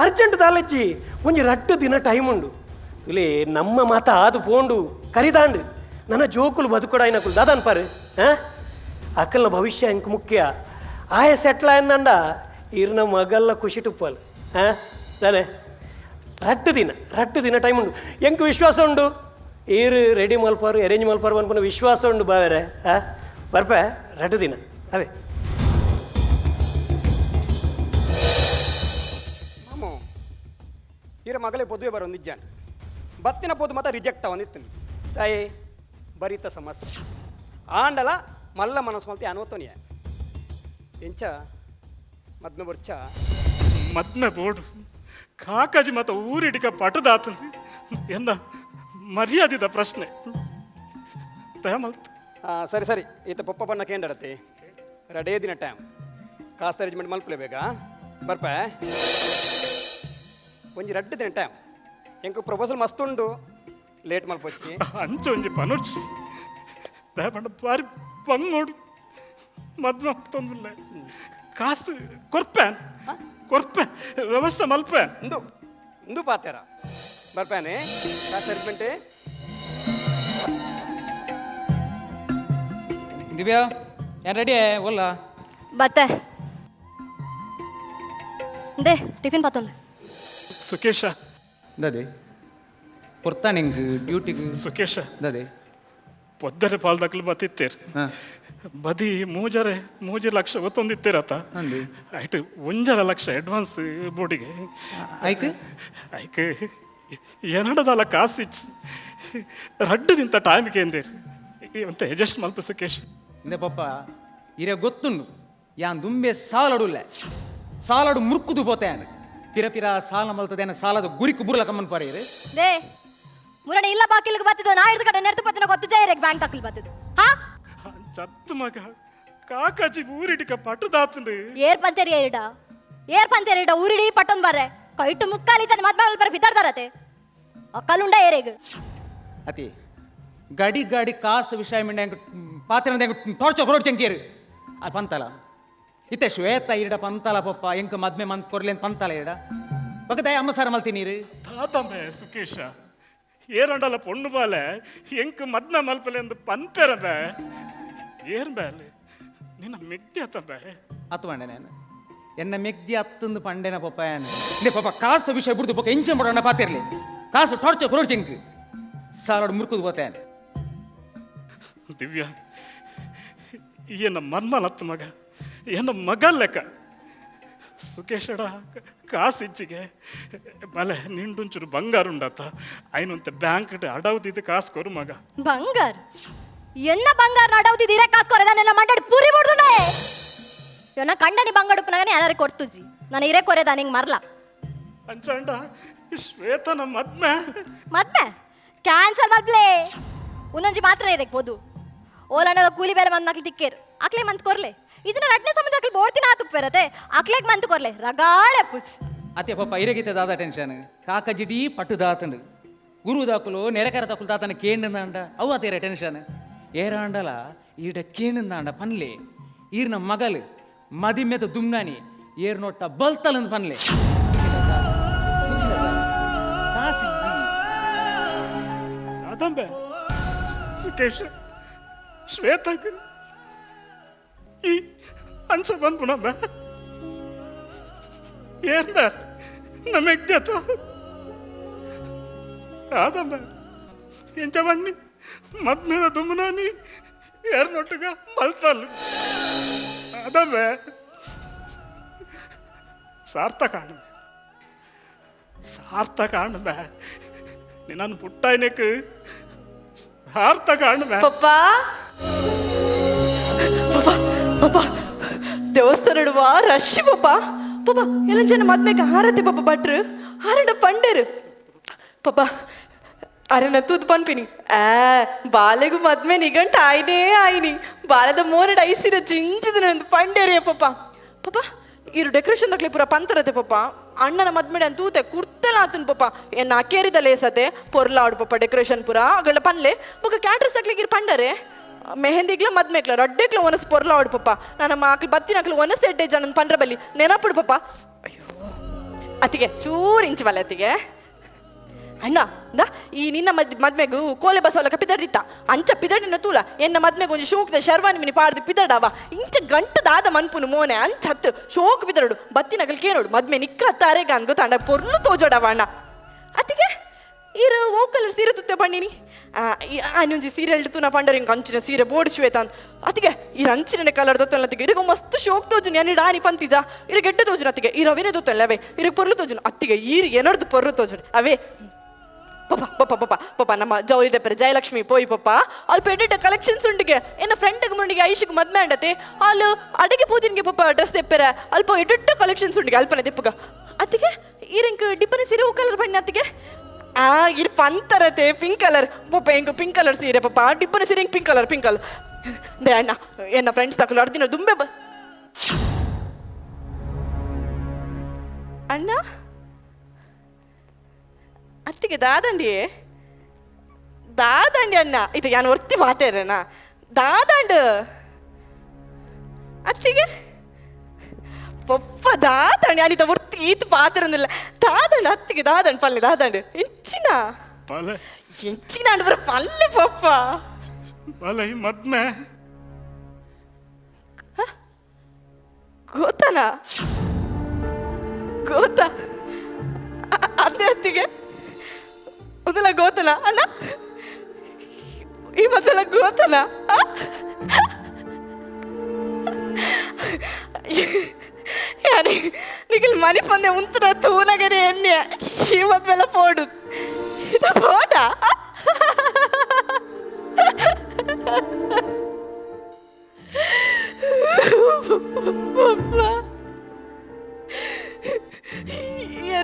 ಅರ್ಜೆಂಟ್ ದಾಲೆಚ್ಚಿ ಒಂಜಿ ರಡ್ಡು ದಿನ ಟೈಮ್ ಉಂಡು ಇಲ್ಲಿ ನಮ್ಮ ಮಾತ ಆದು ಪೋಂಡು ಕರಿದಾಂಡು ನನ್ನ ಜೋಕುಲು ಬದುಕೊಡಾಯಿನಕುಲು ದಾದ ಅನ್ಪಾರು ಅಕ್ಕಲ್ನ ಭವಿಷ್ಯ ಎಂಕ್ ಮುಖ್ಯ ಆಯ ಸೆಟ್ಲ್ ಆಯ್ದಂಡ ಈರ್ನ ಮಗಲ್ಲ ಖುಷಿ ಟುಪ್ಪಲ್ ಹಾಂ ತಾನೆ. ರಡ್ಡು ದಿನ ರಡ್ಡು ದಿನ ಟೈಮ್ ಉಂಡು ಎಂಕ್ ವಿಶ್ವಾಸ ಉಂಡು ಈರು ರೆಡಿ ಮಲ್ಪಾರು ಅರೇಂಜ್ ಮಲ್ಪಾರು ಅನ್ಪನ ವಿಶ್ವಾಸ ಉಂಡು ಬಾವೇರೆ ಹಾಂ ಬರ್ಪೆ ರಡ್ಡು ದಿನ ಅವೇ. ಮಾಮು ಈರ ಮಗಳೇ ಪೊದುವೆ ಬರೋಂದಿಜ್ಜಾನ್ ಬತ್ತಿನ ಪೊದು ಮಾತ ರಿಜೆಕ್ಟ್ ಅವನಿತ್ತು ತಾಯಿ ಬರಿತ ಸಮಸ್ಯೆ ಆಂಡಲ ಮಲ್ಲ ಮನಸ್ಸು ಮಲ್ತಿ ಅನ್ವತ್ತೋನಿಯ ಎಂಚ ಮದ್ಮೆ ಬೊರ್ಚ ಮದ್ಮೆ ಬೋರ್ಡು ಕಾಕಾಜಿ ಮಾತ ಊರಿಡಿಕ ಪಟ್ಟದಾತನ್ ಎಂದ ಮರ್ಯಾದಿದ ಪ್ರಶ್ನೆ ದಯಮಲ್ತ್. ಸರಿ ಸರಿ ಈತ ಪಪ್ಪ ಬಣ್ಣ ಕೇಂಡಡತಿ ರಡೇ ದಿನ ಟೈಮ್ ಕಾಸ್ತ ಅರೇಂಜ್ಮೆಂಟ್ ಮಲ್ಪಲೆ ಬೇಗ ಬರ್ಪೆ ಒಂಜಿ ರಡ್ಡು ದಿನ ಟೈಮ್ ಎಂಕು ಪ್ರಪೋಸಲ್ ಮಸ್ತ್ ಉಂಡು ಲೇಟ್ ಮಲ್ಪೊಚ್ಚಿ. ಅಂಚ ಒಂಜಿ ಪನೊಡ್ಚಿ ದಯಪಂಡ ಬಾರಿ ಬಂಗೋಡು ಮದ್ಮೆ ತೊಂದುಲ್ಲೆ ಕಾಸು ಕೊರ್ಪೆ ಕೊರ್ಪೆ ವ್ಯವಸ್ಥೆ ಮಲ್ಪೆ. ಇಂದು ಇಂದು ಪಾತೇರ ಬರ್ಪಾನೆ ಕಾಸು ಅರೇಂಜ್ಮೆಂಟ್. ದಿವ್ಯಾ ಏನು ರೆಡಿ ಓಲ್ಲ. ಬತ್ತೆ they tiffin ಪಾತೊಂದು. ಸುಕೇಶ. ದಾದೆ ಪೊರ್ತಾ ನಿಂಗೆ ಡ್ಯೂಟಿಗೆ. ಸುಕೇಶ. ದಾದೆ. ಪೊದ್ದರೆ ಪಾಲ್ದಕ್ಲು ಬತ್ತಿತ್ತೇರು. ಬದಿ ಮೂಜರೆ 3 ಲಕ್ಷ ಒತ್ತೊಂದಿತ್ತೇರತ. ಆಯ್ತು, 1.5 ಲಕ್ಷ ಅಡ್ವಾನ್ಸ್ ಬೋಡಿಗೆ. ಐಕ್? ಐಕ್ ಎರಡದಲ್ಲ ಕಾಸಿಚ್ಚಿ, ರಡ್ಡು ದಿಂತ ಟೈಮ್ ಕೇಂದೇರು ಅಂತ ಅಡ್ಜಸ್ಟ್ ಮಲ್ಪ ಸುಕೇಶ್. ಇಂದೆ ಪಪ್ಪ, ಇರೆ ಗೊತ್ತುಂಡು, ಯಾನ್ ದುಂಬೆ ಸಾಲಡುಲ್ಲ, ಸಾಲಡು ಮುರ್ಕುದು ಪೋತೆ. ಯಾನ್ ಪಿರ ಪಿರ ಸಾಲ ಮಲ್ತದೇನ, ಸಾಲದ ಗುರಿಕು ಬುರ್ಲ ಕಮ್ಮನ್ ಪಾರ ಇರು. They, ಮುರಣೆ ಇಲ್ಲ ಬಾಕಿಲ್ಗೆ ಬತ್ತಿದ್ದು ನಾ ಹಿಡ್ದು ಕಡೆ ನೆಡ್ತು ಪತ್ತಿನ ಗೊತ್ತು ಜೈರೇಗ್ ಬ್ಯಾಂಕ್ ತಕ್ಕಲ್ ಬತ್ತಿದ್ದು ಹಾ? ಚತ್ತು ಮಗ, ಕಾಕಾಜಿ ಊರಿಡಿಕ ಪಟ್ಟುದಾತಂದು. ಏರ್ ಪಂತೇರಿ ಏರಿಡ, ಏರ್ ಪಂತೇರಿಡ ಊರಿಡಿ ಪಟ್ಟೊಂದು ಬರ್ರೆ ಕೈಟು ಮುಕ್ಕಾಲಿ ತನ್ನ ಮದ್ಮಗಳ ಬರ ಬಿದ್ದಾರ್ದಾರತೆ ಅಕ್ಕಲುಂಡ ಏರೇಗ್. ಅತಿ ಗಡಿ ಗಾಡಿ ಕಾಸು ವಿಷಯ ಮಿಂಡ ಎಂಕ್ ಪಾತ್ರ ಟಾರ್ಚರ್ ಕೊರೋಡ್ ಚೆಂಕೇರು ಆ ಪಂತಲ. ಇತ್ತೆ ಶ್ವೇತ ಇರಡ ಪಂತಲ ಪಪ್ಪ, ಎಂಕ್ ಮದ್ಮೆ ಮಂತ್ ಕೊರ್ಲೇನ್ ಪಂತಲ ಇರಡ ಬೊಕ್ಕ ಅಮ್ಮ ಸಾರ ಮಲ್ತಿ ನೀರು. ತಾತಮ್ಮೆ ಸುಕೇಶ, ಏರಂಡಲ ಪೊಣ್ಣು ಬಾಲೆ ಎಂಕ್ ಮದ್ನ ಮಲ್ಪಲೆ ಅಂದ್ ಪನ್ಪೆರ ಬೇ, ಏರ್ ಬೇಲೆ ನಿನ್ನ ಮೆಗ್ದಿ ಅತ್ತ ಬೇ. ಅತ್ತು ಪಂಡೆ ನಾನು ಎನ್ನ ಮೆಗ್ದಿ ಅತ್ತಂದು ಪಂಡೆನ ಪಪ್ಪ ಯಾನ್. ಇಂದೆ ಪಾಪ, ಕಾಸು ವಿಷಯ ಬುಡ್ದು ಬೊಕ್ಕ ಎಂಚ ಮಾಡೋಣ ಪಾತಿರ್ಲಿ. ಕಾಸು ಟಾರ್ಚರ್ ಕೊರೋಡ್ ಚೆಂಕ್, ಸಾಲಡ್ ಮುರ್ಕುದು ಪೋತೆ. ದಿವ್ಯಾ, ಏನ ಮನ್ಮಲತ್ತು ಮಗ, ಏನ ಮಗ ಲೆಕ್ಕ. ಸುಕೇಶಡ ಕಾಸು ಇಜ್ಜಿಗೆ ಬಲೆ, ನಿಂಡುಂಚೂರು ಬಂಗಾರ ಉಂಡತ್ತ, ಐನಂತೆ ಬ್ಯಾಂಕ್ ಅಡವದಿದ್ದು ಕಾಸು ಕೊರು ಮಗ. ಬಂಗಾರ? ಎನ್ನ ಬಂಗಾರ ನಡವದಿದ್ದೀರ ಕಾಸು ಕೊರೆದ? ಮಂಡಾಡಿ ಪೂರಿ ಬಿಡ್ದು ಇವನ ಕಂಡನಿ ಬಂಗಾಡುಪ್ಪನಾಗನೆ ಯಾರು ಕೊಡ್ತುಜಿ. ನಾನು ಇರೇ ಕೊರೆದ ನಿಂಗೆ ಮರ್ಲ. ಅಂಚಂಡ ಶ್ವೇತನ ಮದ್ಮೆ? ಮದ್ಮೆ ಕ್ಯಾನ್ಸಲ್ ಮದ್ಲೆ. ಒಂದೊಂಜಿ ಮಾತ್ರ ಇರಕ್ ಬೋದು ಓಲಣ್ಣದ ಕೂಲಿ ಬೇಲೆ ಮಂದ್ ಮಕ್ಳು ತಿಕ್ಕೇರು, ಅಕ್ಲೆ ಮಂತ್ ಕೊರ್ಲೆ. ಇದನ್ನ ರಡ್ನೆ ಸಂಬಂಧ ಅಕ್ಲೆ ಬೋಡ್ತಿನ ಆತುಕ್ ಪೇರತೆ, ಅಕ್ಲೆಗ್ ಮಂತ್ ಕೊರ್ಲೆ ರಗಾಳೆ ಪುಜ್. ಅತ್ತೆ ಪಪ್ಪ, ಇರಗಿತ್ತೆ ದಾದ ಟೆನ್ಷನ್? ಕಾಕಜಿಡೀ ಪಟ್ಟು ದಾತಂಡು, ಗುರು ದಾಕುಲು ನೆರೆಕರ ದಾಕುಲು ತಾತನ ಕೇಂಡಂದಾಂಡ ಅವು ಅತೇರ ಟೆನ್ಷನ್. ಏರಾಂಡಲ ಈಡ ಕೇಂಡಂದಾಂಡ ಪನ್ಲೆ, ಈರ್ನ ಮಗಲು ಮದಿಮೆದ ದುಮ್ನಾನಿ ಏರ್ ನೋಟ ಬಲ್ತಲಂದು ಪನ್ಲೆ. ಕಾಸಿಜ್ಜಿ. ದಾದಂಬೆ ಸುಕೇಶ್, ಶ್ವೇತಗ್ ಈ ಅಂಚ ಬಂದ್ಬಿಡಂಬ, ಏನ್ ಬೇ ನಮ್ಮ ಮೆಗ್ದಿ ದಾದಂಬ? ಎಂಚ ಬಣ್ಣಿ ಮದ್ಮೇದ ದುಮ್ನಾನಿ ಏರ್ನೊಟ್ಟುಗ ಮಲ್ತಲ್ ಅದಂಬೆ? ಸಾರ್ಥಕ ಅಣ್ಣ, ಸಾರ್ಥಕ ಅಣ್ಣ, ನಿನ್ನನ್ನು ಪುಟ್ಟಾಯ್ನಕ್ ಸಾರ್ಥಕ ಅಣ್ಣ. ಪಪ್ಪ, ಪಪ್ಪ, ಪಪ್ಪ, ದೇವಸ್ಥಾನ ರಶ್ ಪಪ್ಪ. ಪಪ್ಪ, ಎಲ್ಲ ಜನ ಮದ್ಮೆಗೆ ಹಾರತಿ ಪಪ್ಪ. ಭಟ್ರು ಹಾರಡ ಪಂಡರು ಪಪ್ಪ. ಅರೆ ತೂದು ಪನ್ಪಿನಿ, ಆ ಬಾಲೆಗು ಮದ್ಮೆ ನಿಗಂಟ ಆಯ್ನೇ ಆಯ್ನಿ, ಬಾಲದ ಮೋರಡ್ ಐಸಿರ ಜಿಂಜಿದ ನಂದು ಪಂಡೇರಿ ಪಪ್ಪ. ಪಪ್ಪ, ಇರು ಡೆಕೋರೇಷನ್ ದಕ್ಲೆ ಪೂರ ಪಂತರತೆ ಪಪ್ಪ. ಅಣ್ಣನ ಮದ್ಮೆಡೆ ಅಂತ ತೂತೆ ಕುರ್ತೆಲ ಆತನ್ ಪಪ್ಪ. ಎನ್ನ ಅಕೇರಿದ ಲೇಸತೆ ಪೊರ್ಲಾಡು ಪಪ್ಪ, ಡೆಕೋರೇಷನ್ ಪೂರ ಅಗಳ ಪನ್ಲೆ. ಬೊಕ ಕ್ಯಾಟ್ರಸ್ ತಕ್ಲಿಗೆ ಇರು ಪಂಡರೆ, ಮೆಹಂದಿಗ್ಲ ಮದ್ಮೆಗ್ಲ ರಡ್ಡೆಗ್ಲ ಒನಸ್ ಪೊರ್ಲಾಡು ಪಪ್ಪ. ನನ್ನ ಆಕ್ಲು ಬತ್ತಿನ ಆಕ್ಲು ಒನಸ್ ಎಡ್ಡೆ ಜನ ಪಂಡ್ರ ಬಲ್ಲಿ ನೆನಪುಡು ಪಪ್ಪ. ಅಯ್ಯೋ ಅತ್ತಿಗೆ, ಚೂರು ಇಂಚು ಬಲ್ಲೆ ಅತ್ತಿಗೆ. ಅಣ್ಣ the, ಈ ನಿನ್ನ ಮದ್ಮೆಗು ಕೋಲೆ ಬಸವಲ ಪಿದಡಿತ್ತ ಅಂಚ ಪಿದಡಿನ ತೂಲ. ಎನ್ನ ಮದ್ಮೆಗೆ ಒಂಜಿ ಶೋಕ್ದ ಶರ್ವಾನಿ ಮಿನಿ ಪಾಡ್ದು ಪಿದಡವ. ಇಂಚ ಗಂಟದಾದ ಮನ್ಪುನು ಮೋನೆ ಅಂಚ ಹತ್ತು ಶೋಕ್ ಪಿದಡು. ಬತ್ತಿನಗಲ್ ಕೇನೋಡು ಮದ್ಮೆ ನಿಕ್ಕ ಹತ್ತಾರೆ ಗಾನ್ ಗೊತ್ತಾಂಡ, ಪೊರ್ಲು ತೋಜೋಡವ ಅಣ್ಣ. ಅತ್ತಿಗೆ, ಇರು ಓ ಕಲರ್ ಸೀರೆ ತುತ್ತೆ ಬಣ್ಣಿನಿ ಆನೊಂಜಿ ಸೀರೆ ತೂನ ಪಂಡರ್, ಹಿಂಗೆ ಅಂಚಿನ ಸೀರೆ ಬೋರ್ಡ್ ಶ್ವೇತ ಅಂತ. ಅತ್ತಿಗೆ, ಈ ಅಂಚಿನ ಕಲರ್ ದೊತ್ತಲ್ಲ ಅತ್ತಿಗೆ, ಇರಗ ಮಸ್ತ್ ಶೋಕ್ ತೋಜುನಿ. ಅನಿ ಡಾನಿ ಪಂತಿಜ, ಇರ ಗೆಡ್ಡೆ ತೋಜುನ ಅತ್ತಿಗೆ, ಈ ರವಿನೇ ದೊತ್ತಲ್ಲ ಅವೇ, ಇರಗ್ ಪೊರ್ಲು ತೋಜುನು ಅತ್ತಿಗೆ, ಈರ್ ಏನರ್ದು ಪೊರ್ಲು ತೋಜುನು ಅವೇ. ಪಪ್ಪ, ಪಪ್ಪ, ಪಪ್ಪ, ಪಪ್ಪ, ನಮ್ಮ ಜೌಲಿ ದೆಪ್ಪರೆ ಜಯಲಕ್ಷ್ಮಿ ಪೋಯಿ ಪಪ್ಪ, ಅಲ್ಪ ಎಡಿಟ ಕಲೆಕ್ಷನ್ಸ್ ಉಂಡಿಗೆ. ಎನ್ನ ಫ್ರೆಂಡ್ಗೆ ಮುಂಡಿಗೆ ಐಶಿಗೆ ಮದ್ಮೆ ಅಂಡತೆ, ಅಲ್ಲು ಅಡಿಗೆ ಪೂಜಿನ್ಗೆ ಪಪ್ಪ ಡ್ರೆಸ್ ದೆಪ್ಪರೆ, ಅಲ್ಪ ಎಡಿಟ ಕಲೆಕ್ಷನ್ಸ್ ಉಂಡಿಗೆ, ಅಲ್ಪನೆ ದೆಪ್ಪುಗ. ಅತ್ತಿಗೆ, ಈರಿಂಕ್ ಡಿಪ್ಪನೆ ಸೀರೆ ಹೂ ಕಲರ್ ಬಣ್ಣ ಅತ್ತಿಗೆ. ಆ ಇರ್ ಪಂತರತೆ ಪಿಂಕ್ ಕಲರ್ ಪಪ್ಪ, ಎಂಕ್ ಪಿಂಕ್ ಕಲರ್ ಸೀರೆ ಪಪ್ಪ, ಡಿಪ್ಪನ ಸೀರೆ pink colour, pink colour they ಅಣ್ಣ. ಎನ್ನ ಫ್ರೆಂಡ್ಸ್ ತಕಲು ಅರ್ದಿನ ದುಂಬೆ ಬ ಅಣ್ಣ. ಅತ್ತಿಗೆ, ದಾದಂಡಿ ದಾದಂಡಿ ಅಣ್ಣ, ಇದು ಯಾನ್ ಒರ್ತಿ ಪಾತೇರೇನಾ? ದಾದಂಡು ಅತ್ತಿಗೆ ಪಪ್ಪ, ದಾದಂಡಿ ಅನಿತ ಒರ್ತಿ ಈತ್ ಪಾತಿರೊಂದಿಲ್ಲ. ದಾದಂಡು ಅತ್ತಿಗೆ, ದಾದಂಡು ಪಲ್ಲೆ, ದಾದಂಡು ಎಂಚಿನ? ಬಲೆ. ಎಂಚಿನ ಅಂಡ್ ಬರ ಪಲ್ಲೆ ಪಪ್ಪ. ಬಲೆ, ಈ ಮದ್ಮೆ ಗೋತನಾ? ಗೋತ ಅದೇ ಅತ್ತಿಗೆ, ಒಂದಲ್ಲ ಗೋತನ ಅಣ್ಣ. ಈ ಮೊದಲ ಗೋತನ ಯಾರೇ ನಿಖಲ್ ಮನಿ ಪಂದೆ ಉಂತನ ತೂನಗನೆ ಎಣ್ಣೆ ಈ ಮದ್ಮೆಲ್ಲ ಪೋಡು ಇದು ಪೋಟ.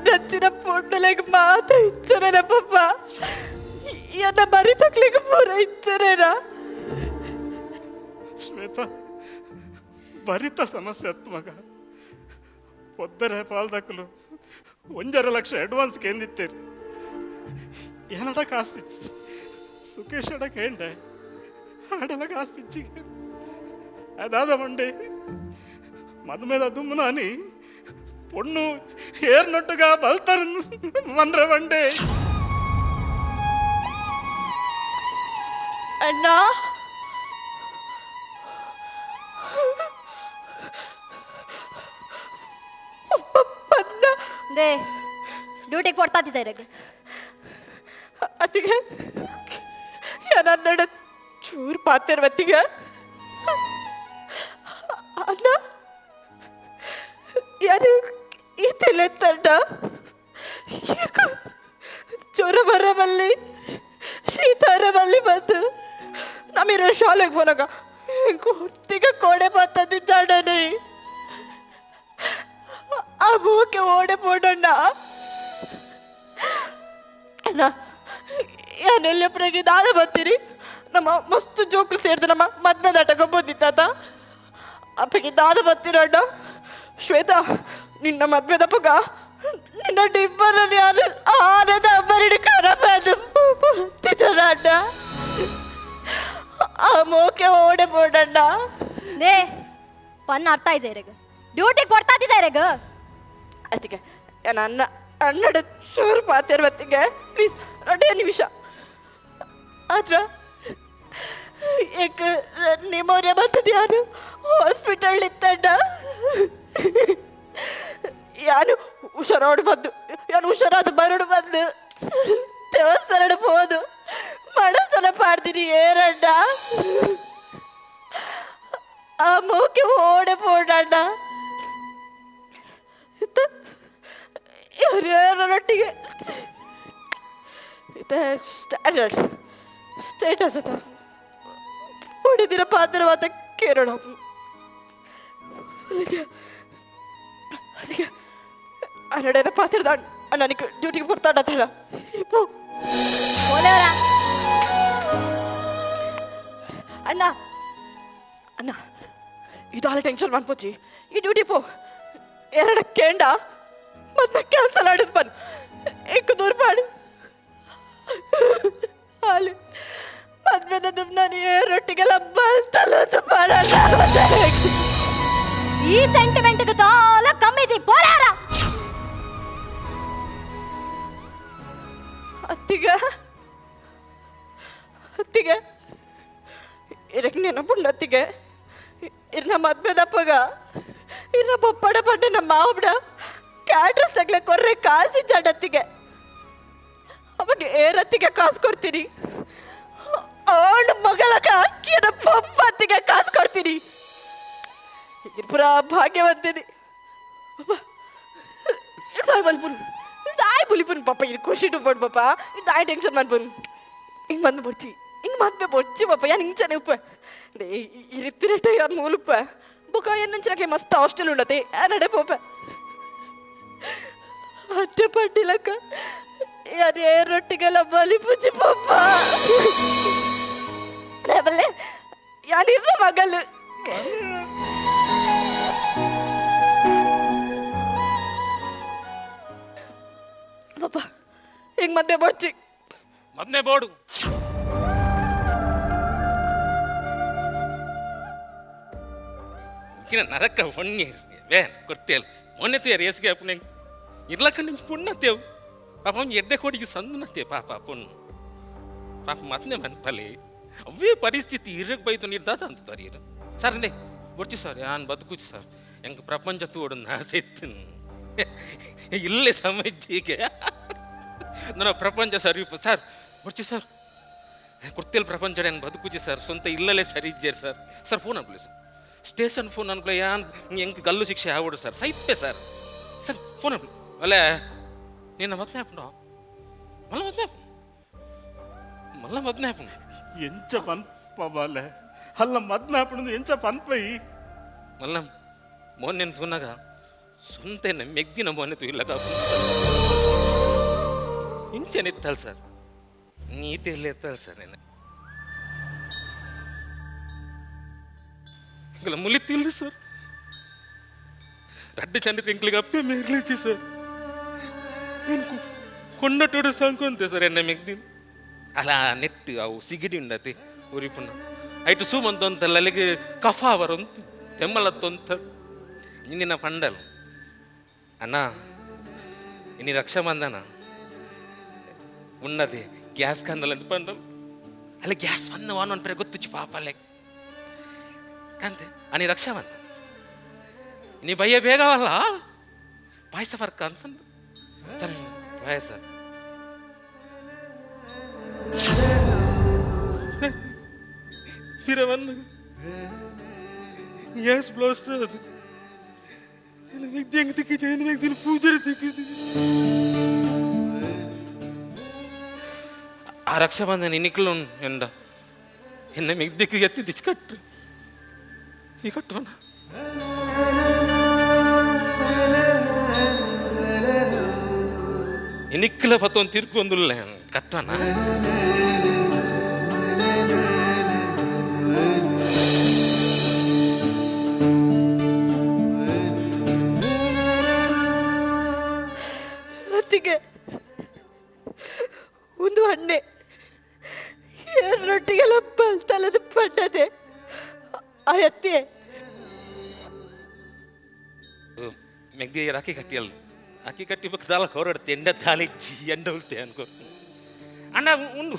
ನಚ್ಚಿನ ಪೊಣ್ಣುಲೆಗ್ ಮಾತ ಇಚ್ಚರೇನ ಪಪ್ಪ, ಎನ್ನ ಬರಿ ತಕ್ಲಿಗೆ ಪೂರ ಇಚ್ಚರೇನಾ? ಶ್ವೇತಾ, ಭರಿತ ಸಮಸ್ಯೆ ಅತ್ತು ಮಗ. ಒದ್ದರೆ ಪಾಲ್ದಕ್ಕಲು 1.5 ಲಕ್ಷ ಅಡ್ವಾನ್ಸ್ ಕೇಂದಿತ್ತೇರು. ಏನಡ ಕಾಸ್ತಿ ಸುಖೇಶ್ ಅಡ ಕೇಂಡೆ ಆಡಲ ಕಾಸ್ತಿಚ್ಚಿ ಅದಾದ ಮಂಡೆ ಮದುಮೇದ ದುಮ್ಮನಾನಿ ಪೊಣ್ಣು ಏರ್ನೊಟ್ಟುಗ ಬಲ್ತರ ಮಂದ್ರ ಬಂಡೆ. ಅಣ್ಣ, they ಡ್ಯೂಟಿಗೆ ಕೊಡ್ತಾ ಇರಗೆ. ಅತ್ತಿಗೆ ಏನನ್ನಡ ಚೂರು ಪಾತ್ರ ಬತ್ತಿಗೆ. ಅಣ್ಣ, ಯಾರು ಈ ತಲೆ ತಂಡ ಜ್ವರ ಬರಬಲ್ಲಿ ಶೀತ ಬಲ್ಲಿ ಬಂದು ನಮ್ಮಿರೋ ಶಾಲೆಗೆ ಹೋನಾಗ ಹೊತ್ತಿಗೆ ಕೋಡೆ ಬತ್ತದಿದ್ದಾಡನೆ ಆ ಮೂಕೆ ಓಡೆ ಪೋಡಣ್ಣ. ಅಣ್ಣ, ಏನೆಲ್ಲ ಪ್ರಗಿ ದಾದ ಬರ್ತೀರಿ? ನಮ್ಮ ಮಸ್ತ್ ಜೋಕ್ಲು ಸೇರಿದು ನಮ್ಮ ಮದ್ವೆ ದಾಟಕ ಬಂದಿತ್ತಾತ ಅಪ್ಪಗೆ ದಾದ ಬರ್ತೀರಣ್ಣ. ಶ್ವೇತಾ, ನಿನ್ನ ಮದ್ವೆ ದಪ್ಪಗ ನಿನ್ನ ಡಿಬ್ಬರಲ್ಲಿ ಯಾರು ಆನದ ಅಬ್ಬರಿಡಿ ಕರಬದು ಅಣ್ಣ. ಆ ಮೋಕೆ ಓಡೆ ಪೋಡಣ್ಣ. They ಪನ್ನ ಅರ್ಥ ಇದೆ ಇರಗ, ಡ್ಯೂಟಿಗೆ ಕೊಡ್ತಾ ಇರಗ. ಅದಕ್ಕೆ ನನ್ನ ಅಣ್ಣಡ ಚೂರು ಪಾತಿರ್ ಬತ್ತಿಗೆ ಪ್ಲೀಸ್ 2 ನಿಮಿಷ. ಅಣ್ಣ, ಏಕ ನಿಮೋರಿಯ ಬರ್ತದೆ ಯಾರು ಹಾಸ್ಪಿಟಲ್ ಇತ್ತಣ್ಣ. ಯಾರು ಹುಷಾರೋಡು ಬಂದು, ಯಾರು ಹುಷಾರಾದ ಬರೋಡು ಬಂದು ದೇವಸ್ಥಾನ ಹೋದು ಮನಸ್ಸನ್ನ ಪಾಡ್ತೀನಿ ಏರಣ್ಣ. ಆ ಮೂಕೆ ಓಡೆ ಪೋಡಣ್ಣ. ಯಾರ್ಯಾರೊಟ್ಟಿಗೆ ಸ್ಟ್ಯಾಂಡರ್ಡ್ ಸ್ಟೇಟಸ್ ಅದ ಹೊಡಿದಿರ ಪಾತ್ರವಾದ ಕೇರಳ. ಅದಕ್ಕೆ ಅನ್ನಡೇನ ಪಾತ್ರದ ಅಣ್ಣನಿಗೆ ಡ್ಯೂಟಿಗೆ ಬರ್ತಾಡತ್ತಲ್ಲ. ಅಣ್ಣ ಅಣ್ಣ, ಇದಾಲ ಟೆನ್ಷನ್ ಮಾಡ್ಪೋಚಿ ಈ ಡ್ಯೂಟಿ ಪೋ ಎರಡ ಕೇಂಡ ಮತ್ತೆ ಕ್ಯಾನ್ಸಲ್ ಆಡಿದ್ ಬನ್ ಏಕ ದೂರ ಪಾಡು ಹಾಲು ಮದ್ವೆದ ನಾನು ರೊಟ್ಟಿಗೆಲ್ಲ ಬಲ್ತಲ್ಲ ಪಾಡಲ್ಲ. ಈ ಸೆಂಟಿಮೆಂಟ್ ದಾಲ ಕಮ್ಮಿ ಇದೆ ಪೋಲಾರ. ಅತ್ತಿಗೆ ಅತ್ತಿಗೆ ಇರಕ್ಕೆ ನೆನಪುಂಡು ಅತ್ತಿಗೆ. ಇರ್ನ ಮದ್ವೆದಪ್ಪಗ ಇರ್ನ ಬೊಪ್ಪಡ ಪಡ್ಡೆ ನಮ್ಮ ಮಾವಡ ಕ್ಯಾಟ್ರಸ್ ತಗ್ಲೆ ಕೊರ್ರೆ ಕಾಸಿದ್ದಾಡತ್ತಿಗೆ. ಅವಾಗ ಏರತ್ತಿಗೆ ಕಾಸು ಕೊಡ್ತೀನಿ, ಅವಳ ಮಗಳಕ ಅಕ್ಕಿನ ಪಪ್ಪ ಅತ್ತಿಗೆ ಕಾಸು ಕೊಡ್ತೀನಿ. ಪುರ ಭಾಗ್ಯವಂತಿದಿ ಬಲ್ಪುನ್ ದಾಯ್ ಬುಲಿಪುನ್ ಪಾಪ. ಇದು ಖುಷಿ ಪಡ್ ಪಾಪ, ದಾಯ್ ಟೆನ್ಷನ್ ಮನ್ಪುನ್. ಹಿಂಗೆ ಬಂದು ಬೊಚ್ಚಿ ಹಿಂಗೆ ಮದ್ವೆ ಬೊಚ್ಚಿ ಪಾಪ. ಯಾನ್ ಇಂಚನೆ ಉಪ್ಪ ಇರಿತ್ತಿರಟ ಯಾನ್ ಮೂಲುಪ್ಪ ಬೊಕ ಎನ್ನಂಚಿನಕ್ಕೆ ಮಸ್ತ್ ಹಾಸ್ಟೆಲ್ ಉಂಡತೆ ನಡೆ ಪೋಪ ಅಡ್ಡ ಪಡ್ಡಿಲಕ್ಕ ಯಾರೇ ರೊಟ್ಟಿಗೆಲ್ಲ ಬಲಿ ಪೂಜಿ ಪಾಪ. ಬಲ್ಲೆ ಯಾನಿರ್ನ ಮಗಲು ಪಾಪ. ಹಿಂಗೆ ಮದ್ವೆ ಬೊಚ್ಚಿ ಮದ್ನೆ ಬೋರ್ಡು ಇಂಚಿನ ನರಕ ಹೊಣ್ಣೆ ಬೇನ್ ಕೊಡ್ತೇಲ್ ಮೊನ್ನೆ ತೇರು ಎಸ್ಗೆ ಅಪ್ಪನೆ ಇರ್ಲಕ್ಕ ನಿಮ್ ಪುಣ್ಣತ್ತೇವು ಪಾಪ ಅವ್ನು ಎಡ್ಡೆ ಕೋಡಿಗೆ ಸಂದುನತ್ತೆ ಪಾಪ ಪೊಣ್ಣು ಪಾಪ ಮತ್ನೆ ಮನ್ಪಲೆ ಅವೇ ಪರಿಸ್ಥಿತಿ ಇರಕ್ಕೆ ಬೈತು ನೀರು ದಾದ ಅಂತ ತರೀರು ಸರ್ ಅಂದೆ ಬೊಡ್ಚಿ ಸರ್ ಯಾನ್ ಬದುಕುಚಿ ಸರ್ ಎಂಗೆ ಪ್ರಪಂಚ ತೋಡು ಆಸೆ ಇತ್ತು ಇಲ್ಲೇ ಸಮಜ್ಜಿಗೆ ನನ್ನ ಪ್ರಪಂಚ ಸರ್ ಸರ್ ಬೊಡ್ಚಿ ಸರ್. ಕುರ್ತಿಲ್ ಪ್ರಪಂಚ ಬದುಕುಜಿ ಸರ್, ಸ್ವಂತ ಇಲ್ಲಲೇ ಸರಿ ಇಜ್ಜೇರು ಸರ್. ಸರ್ ಫೋನ್ ಅನ್ಕೊಳ್ಳಿ ಸರ್, ಸ್ಟೇಷನ್ ಫೋನ್ ಅನ್ಕೊಳ್ಳಿ. ಯಾನ್ ಎಂಕ್ ಗಲ್ಲು ಶಿಕ್ಷೆ ಆವಡು ಸರ್, ಸೈಪೆ ಸರ್. ಸರ್ ಫೋನ್ ಅನ್ಕೊಳ್ಳಿ. ಅಲ್ಲೇ ನಿನ್ನ ಮದ್ನೆ ಹಾಪುಂಡು, ಮಲ್ಲ ಮದ್ನೆ ಹಾಪು, ಮಲ್ಲ ಮದ್ನೆ ಹಾಪುಂಡು. ಎಂಚ ಪನ್ಪ ಬಾಲೆ ಅಲ್ಲ ಮದ್ನೆ ಹಾಪುಂಡು ಎಂಚ ಪನ್ಪೈ. ಮಲ್ಲ ಮೊನ್ನೆ ತೂನಾಗ ಸ್ವಂತ ಮೆಗ್ದಿನ ಮೊನ್ನೆ ತೂಯಿಲ್ಲ ಕಾಪು ಇಂಚನೆ ಇತ್ತಲ್ಲ ಸರ್, ನೀಟಿಲ್ಲಿ ಎತ್ತಲ್ಲ ಸರ್. ನೆನೆ ಮುಲಿತಿಲ್ಲ ಸರ್, ರಡ್ಡು ಚಂದ ತಿಂಕ್ಳಿಗೆ ಅಪ್ಪೆ ಮೇರ್ಲಿಚ್ಚಿ ಸರ್. ಕೊಂಡಟೋಡು ಸಂಕೊಂತೆ ಸರ್ ಎನ್ನ ಮೆಗ್ದಿನ. ಅಲ್ಲ ನೆಟ್ಟು ಅವು ಸಿಗಡಿ ಉಂಡತಿ ಉರಿಪುಣ್ಣ ಐಟು ಸೂಮಂತಂತಲ್ಲ ಅಲ್ಲಿಗೆ ಕಫ ಬರಂತು ತೆಮ್ಮಲತ್ತೊಂತ ಇಂದಿನ ಪಂಡಲ್ ಅಣ್ಣ. ಇನ್ನು ರಕ್ಷಾಬಂಧನ ಉಣ್ಣದೆ ಗ್ಯಾಸ್ ಕಂದಲ್ ಅಂತ ಪಂಡಲ್. ಅಲ್ಲಿ ಗ್ಯಾಸ್ ಬಂದ ವಾನ್ ಒನ್ ಪರೆ ಗೊತ್ತುಚ್ಚು ಪಾಪ ಅಲ್ಲೇ ಕಂತೆ ಅನಿ ರಕ್ಷಾಬಂಧನ ನೀ ಬಯ್ಯ ಬೇಗವಲ್ಲ ಪಾಯಸ ಫರ್ಕ ಅಂತಂದು ಸರ್. ಪಾಯಸ ಪಿರವನ್ನು ಗ್ಯಾಸ್ ಬ್ಲಾಸ್ಟ್ ಅದು ವ್ಯಕ್ತಿ ತಿಕ್ಕಿದೆ, ವ್ಯಕ್ತಿ ಪೂಜಾರಿ ತಿಕ್ಕಿದೆ. ಆ ರಕ್ಷಾಬಂಧನ ಇನ್ನಿಕ್ಲು ಎಂದ ಎನ್ನ ಮೆಗ್ದಿಕ್ಕು ಎತ್ತಿ ದಿಚ್ಚ ಕಟ್ರು ಈ ಕಟ್ಟುವನ. ಇನಿಕ್ಲ ಪತ್ತೊಂದು ತಿರ್ಕೊಂದುಲ್ಲ ಕಟ್ಟವನ. ಅತ್ತಿಗೆ ಒಂದು ಹಣ್ಣೆ ರೊಟ್ಟಿಗೆಲ್ಲ ಬಲ್ತಲದ ಪಡ್ಡದೆ ಆ ಅತ್ತೆ. ಮೆಗ್ದಿ ರಾಖಿ ಕಟ್ಟಿಯಲ್ಲ, ಅಕ್ಕಿ ಕಟ್ಟಿ ಬಕ್ ದಾಲ ಹೊರಡ್ತೆ ಎಂಡ ದಾಲಿಚ್ಚಿ ಎಂಡ ಉಲ್ತೆ ಅನ್ಕೋ. ಅಣ್ಣ ಉಂಡು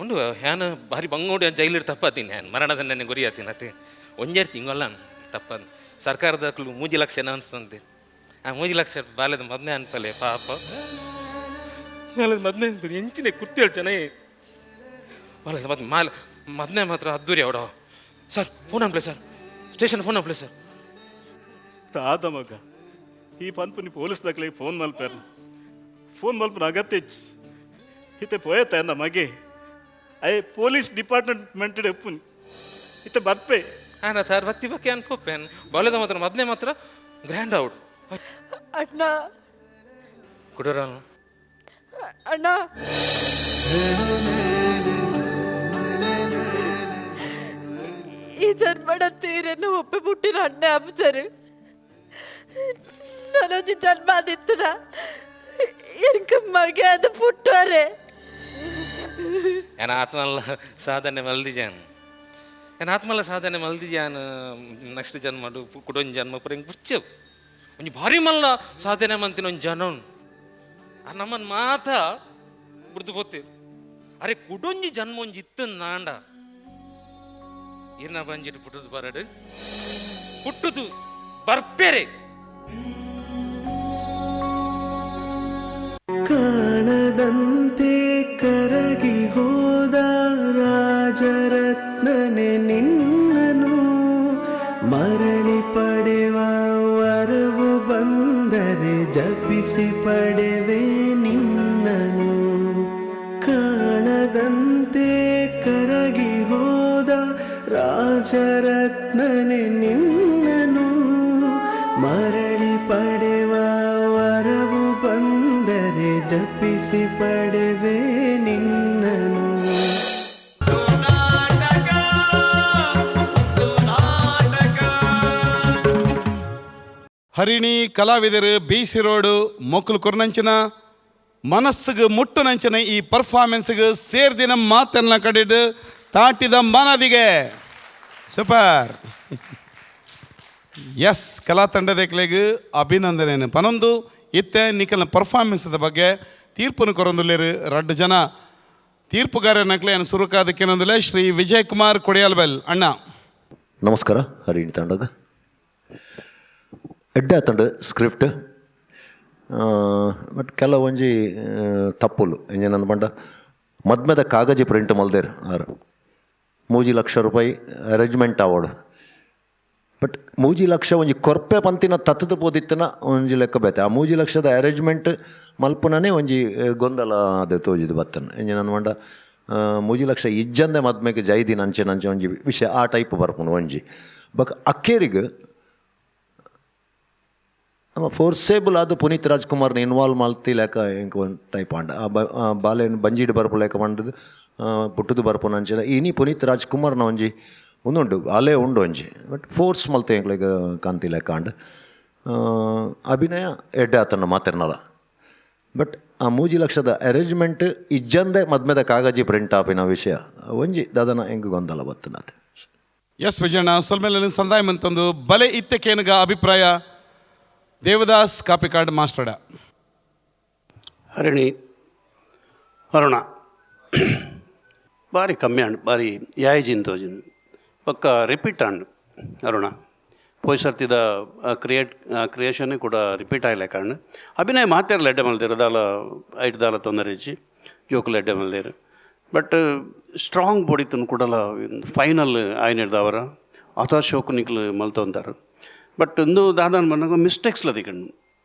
ಉಂಡು ಹ್ಯಾನ ಭಾರಿ ಬಂಗೋಡಿ ಜೈಲಿಡ್ ತಪ್ಪಾತೀನಿ ಹ್ಯಾನ್ ಮರಣದ ನೆನೆ ಗುರಿ ಆತೀನಿ ಅತ್ತೆ. ಒಂಜೇರು ತಿಂಗೊಲ್ಲ ತಪ್ಪ ಸರ್ಕಾರದ 3 ಲಕ್ಷ ಅನ್ಸ್ತಂತೆ. ಆ 3 ಲಕ್ಷ ಬಾಲ್ಯದ ಮದ್ನೆ ಅನ್ಪಲೆ ಪಾಪ ಬಾಲ್ಯದ ಮದ್ನೆ ಅನ್ಪಲೆ ಎಂಚಿನ ಕುರ್ತಿ ಜನ ಬಾಲ್ಯದ ಮದ್ನೆ ಮಾಲ ಮದ್ನೆ ಮಾತ್ರ ಅದ್ದೂರಿ ಅವಡ. ಸರ್ ಫೋನ್ ಅನ್ಪ್ಲೆ ಸರ್, ಸ್ಟೇಷನ್ ಫೋನ್ ಅನ್ಪ್ಲೆ ಸರ್. ತಾದ ಮಗ ಈ ಪನ್ಪುನಿ ಪೊಲೀಸ್ ದಾಖಲೆ ಫೋನ್ ಮಲ್ಪೇರ್, ಫೋನ್ ಮಲ್ಪನ ಅಗತ್ಯ ಇತ್ತೆ ಪೋಯತ್ತ ಎಂದ ಮಗೆ ಅಯ್ಯ ಪೊಲೀಸ್ ಡಿಪಾರ್ಟ್ಮೆಂಟ್ ಎಪ್ಪುನಿ ಇತ್ತೆ ಬರ್ಪೆ. ಆನ ಸರ್ ಬತ್ತಿ ಬಕ್ಕೆ ಅನ್ಕೋಪೇನ್ ಬಾಲ್ಯದ ಮಾತ್ರ ಮದ್ನೆ ಮಾತ್ರ ಗ್ರ್ಯಾಂಡ್ ಔಟ್. ಅಣ್ಣ ಕುಡೋರಲ್ಲ ಅಣ್ಣ ಈ ಜನ್ಮಡ ತೀರನ್ನು ಒಪ್ಪೆ ಪುಟ್ಟಿನ ಅಣ್ಣ ಅಪ್ಪಚಾರು. ನಾನೊಂಜಿ ಜನ್ಮ ಆದಿತ್ತನ ಎಂಕ ಮಗೆ ಅದು ಪುಟ್ಟೋರೆ. ಏನ ಆತ್ಮಲ್ಲ ಸಾಧನೆ ಮಲ್ದಿಜಾನ್, ಏನ ಆತ್ಮಲ್ಲ ಸಾಧನೆ ಮಲ್ದಿಜಾನ್. ನೆಕ್ಸ್ಟ್ ಜನ್ಮ ಕುಡೊಂಜಿ ಜನ್ಮ ಪುರ ಹಿಂಗೆ ಬುಚ್ಚವು ಒಂಜಿ ಭಾರಿ ಮಲ್ಲ ಸಾಧನೆ ಮಂತಿನ ಒಂಜಿ ಜನ ಆ ನಮ್ಮನ್ ಮಾತ ಬುಡ್ದು ಪೋತೆ. ಅರೆ ಕುಡೊಂಜಿ ಜನ್ಮ ಒಂಜಿ ಇತ್ತು ನಾಂಡ ಇರ್ನ ಬಂಜಿಟ್ಟು ಪುಟ್ಟುದು ಬರಡು ಪುಟ್ಟುದು ಬರ್ಪೇರೆ. ಕಾಣದಂತೆ ಕರಗಿ ಹೋದ ರಾಜರತ್ನನೆ ನಿನ್ನನು ಮರಳಿ ಪಡೆವ ವರವು ಬಂದರೆ ಜಪಿಸಿ ಪಡೆವೆ ನಿನ್ನನು. ಕಾಣದಂತೆ ಕರಗಿ ಹೋದ ರಾಜರತ್ನನೆ ನಿನ್ನನು ಮರಳಿ ಪಡೆವ ವರವು ಬಂದರೆ ಜಪಿಸಿ ಪಡೆವೆ ನಿನ್ನನು. ಹರಿಣಿ ಕಲಾವಿದರು ಬಿ ಸಿ ರೋಡು ಮೊಕ್ಕಲು ಕೊರ್ನಂಚಿನ ಮನಸ್ಸಿಗೆ ಮುಟ್ಟುನಂಚಿನ ಈ ಪರ್ಫಾರ್ಮೆನ್ಸ್ಗೆ ಸೇರ್ದಿನ ಮಾತನ್ನ ಕಡಿದು ತಾಟಿದ ಮನದಿಗೆ ಸೂಪರ್. ಎಸ್ ಕಲಾ ತಂಡದ ಅಭಿನಂದನೆ ಪನೊಂದು ಇತ್ತೆ ನಿಕಲ್ನ ಪರ್ಫಾರ್ಮೆನ್ಸ್ದ ಬಗ್ಗೆ ತೀರ್ಪುನು ಕೊರೊಂದುಲ್ಲೇರು ರಡ್ಡು ಜನ ತೀರ್ಪುಗಾರನಕ್ಲೆ ಏನು ಸುರುಕಾದಕ್ಕೇನೊಂದಿಲ್ಲ. ಶ್ರೀ ವಿಜಯ್ ಕುಮಾರ್ ಕೊಡಿಯಾಲ್ಬೆಲ್ ಅಣ್ಣ. ನಮಸ್ಕಾರ ಹರಿಣಿ ತಂಡಗ. ಎಡ್ಡೆ ತಂಡ ಸ್ಕ್ರಿಪ್ಟ್ ಬಟ್ ಕೆಲವೊಂಜಿ ತಪ್ಪುಲು ಎಂಜಿನಂದು ಪಂಡ ಮದ್ಮೆದ ಕಾಗಜಿ ಪ್ರಿಂಟ್ ಮಲ್ದೇರ್ ಆರು 3 ಲಕ್ಷ ರೂಪಾಯಿ ಅರೇಂಜ್ಮೆಂಟ್ ಆವೋಡು. ಬಟ್ 3 ಲಕ್ಷ ಒಂಜಿ ಕೊರ್ಪೆ ಪಂತಿನ ತತ್ತದ ಪೋದಿತ್ತನ ಒಂಜಿ ಲೆಕ್ಕ ಬೇತೆ. ಆ 3 ಲಕ್ಷದ ಅರೇಂಜ್ಮೆಂಟ್ ಮಲ್ಪುನನೇ ಒಂಜಿ ಗೊಂದಲ ಅದು ತೋಜಿದು ಬತ್ತನ. ಎಂಜಿ ನನ್ನ ಮಂಡ 3 ಲಕ್ಷ ಇಜ್ಜಂದೆ ಮದ್ಮೆಗೆ ಜೈದಿನ ಅಂಚೆ ನಂಚೆ ಒಂಜಿ ವಿಷಯ ಆ ಟೈಪ್ ಬರ್ಪುನು ಒಂಜಿ. ಬಕ್ ಅಕ್ಕೇರಿಗೆ ನಮ್ಮ ಫೋರ್ಸೇಬಲ್ ಆದ ಪುನೀತ್ ರಾಜ್ಕುಮಾರ್ನ ಇನ್ವಾಲ್ವ್ ಮಲ್ತಿ ಲೆಕ್ಕ ಎಂಕ್ ಒಂದು ಟೈಪ್ ಆಂಡ. ಆ ಬಾಲೆನ್ ಬಂಜಿಡ್ ಬರ್ಪು ಲೆಕ್ಕ ಪಂಡದು ಪುಟ್ಟುದು ಬರ್ಪುನ ಅಂಚೆ ಇನಿ ಪುನೀತ್ ರಾಜ್ಕುಮಾರ್ನ ಒಂಜಿ ಉಂದುಂಡು ಅಲೆ ಉಂಡು ಒಂಜಿ. ಬಟ್ ಫೋರ್ಸ್ ಮಲ್ತೆ ಎಂಕ್ಲೆಗ್ ಕಾಂತಿ ಲೆಕ್ಕ ಆಂಡ್. ಅಭಿನಯ ಎಡ್ಡೆ ಆತನ ಮಾತೆರ್ನಲ. ಬಟ್ ಆ 3 ಲಕ್ಷದ ಅರೇಂಜ್ಮೆಂಟ್ ಇಜ್ಜಂದೆ ಮದ್ಮೆದ ಕಾಗಜಿ ಪ್ರಿಂಟ್ ಆಪಿನ ವಿಷಯ ಒಂಜಿ ದಾದನ ಎಂಕ್ ಗೊಂದಲ ಬತ್ತನಾತೆ. ಎಸ್ ವಿಜಯಣ್ಣ, ಸೊಲ್ಮೇಲೆ ಸಂದಾಯ ಮಂತಂದು ಬಲೆ ಇತ್ತಕೇನಗ ಅಭಿಪ್ರಾಯ ದೇವದಾಸ್ ಕಾಪಿಕಾಡ್ ಮಾಸ್ಟರ್ಡ. ಹರಿಣಿ ಅರುಣ ಭಾರಿ ಕಮ್ಮಿ ಅಂಡ್ ಭಾರಿ ಯಾಯ್ಜಿನ್ ತೋಜಿನ್ ಪಕ್ಕ ರಿಪೀಟ್ ಅಂಡ್ ಅರುಣ ಪೋಯ್ ಸರ್ತಿದ ಕ್ರಿಯೇಷನ್ ಕೂಡ ರಿಪೀಟ್ ಆಯ್ಲೆ ಕಾರಣ ಅಭಿನಯ ಮಾತೇರ್ಲ ಎಡ್ಡೆ ಮಲ್ದೇರು ದಾಲ ಐಟ್ ದಾಲ ತೊಂದರೆ ಇಜ್ಜಿ ಜೋಕುಲು ಎಡ್ಡೆ ಮಲ್ದೇರು. ಬಟ್ ಸ್ಟ್ರಾಂಗ್ ಬೊಡಿತನು ಕೂಡಲ ಫೈನಲ್ ಆಯ್ನಿಡ್ದವರ ಆತ ಶೋಕು ನಿಕ್ಲು ಮಲ್ತೊಂತಾರೆ. ಬಟ್ ಇಂದು ದಾದಾನ್ ಬಂದಾಗ ಮಿಸ್ಟೇಕ್ಸ್ಲ ದಿಕಂಡು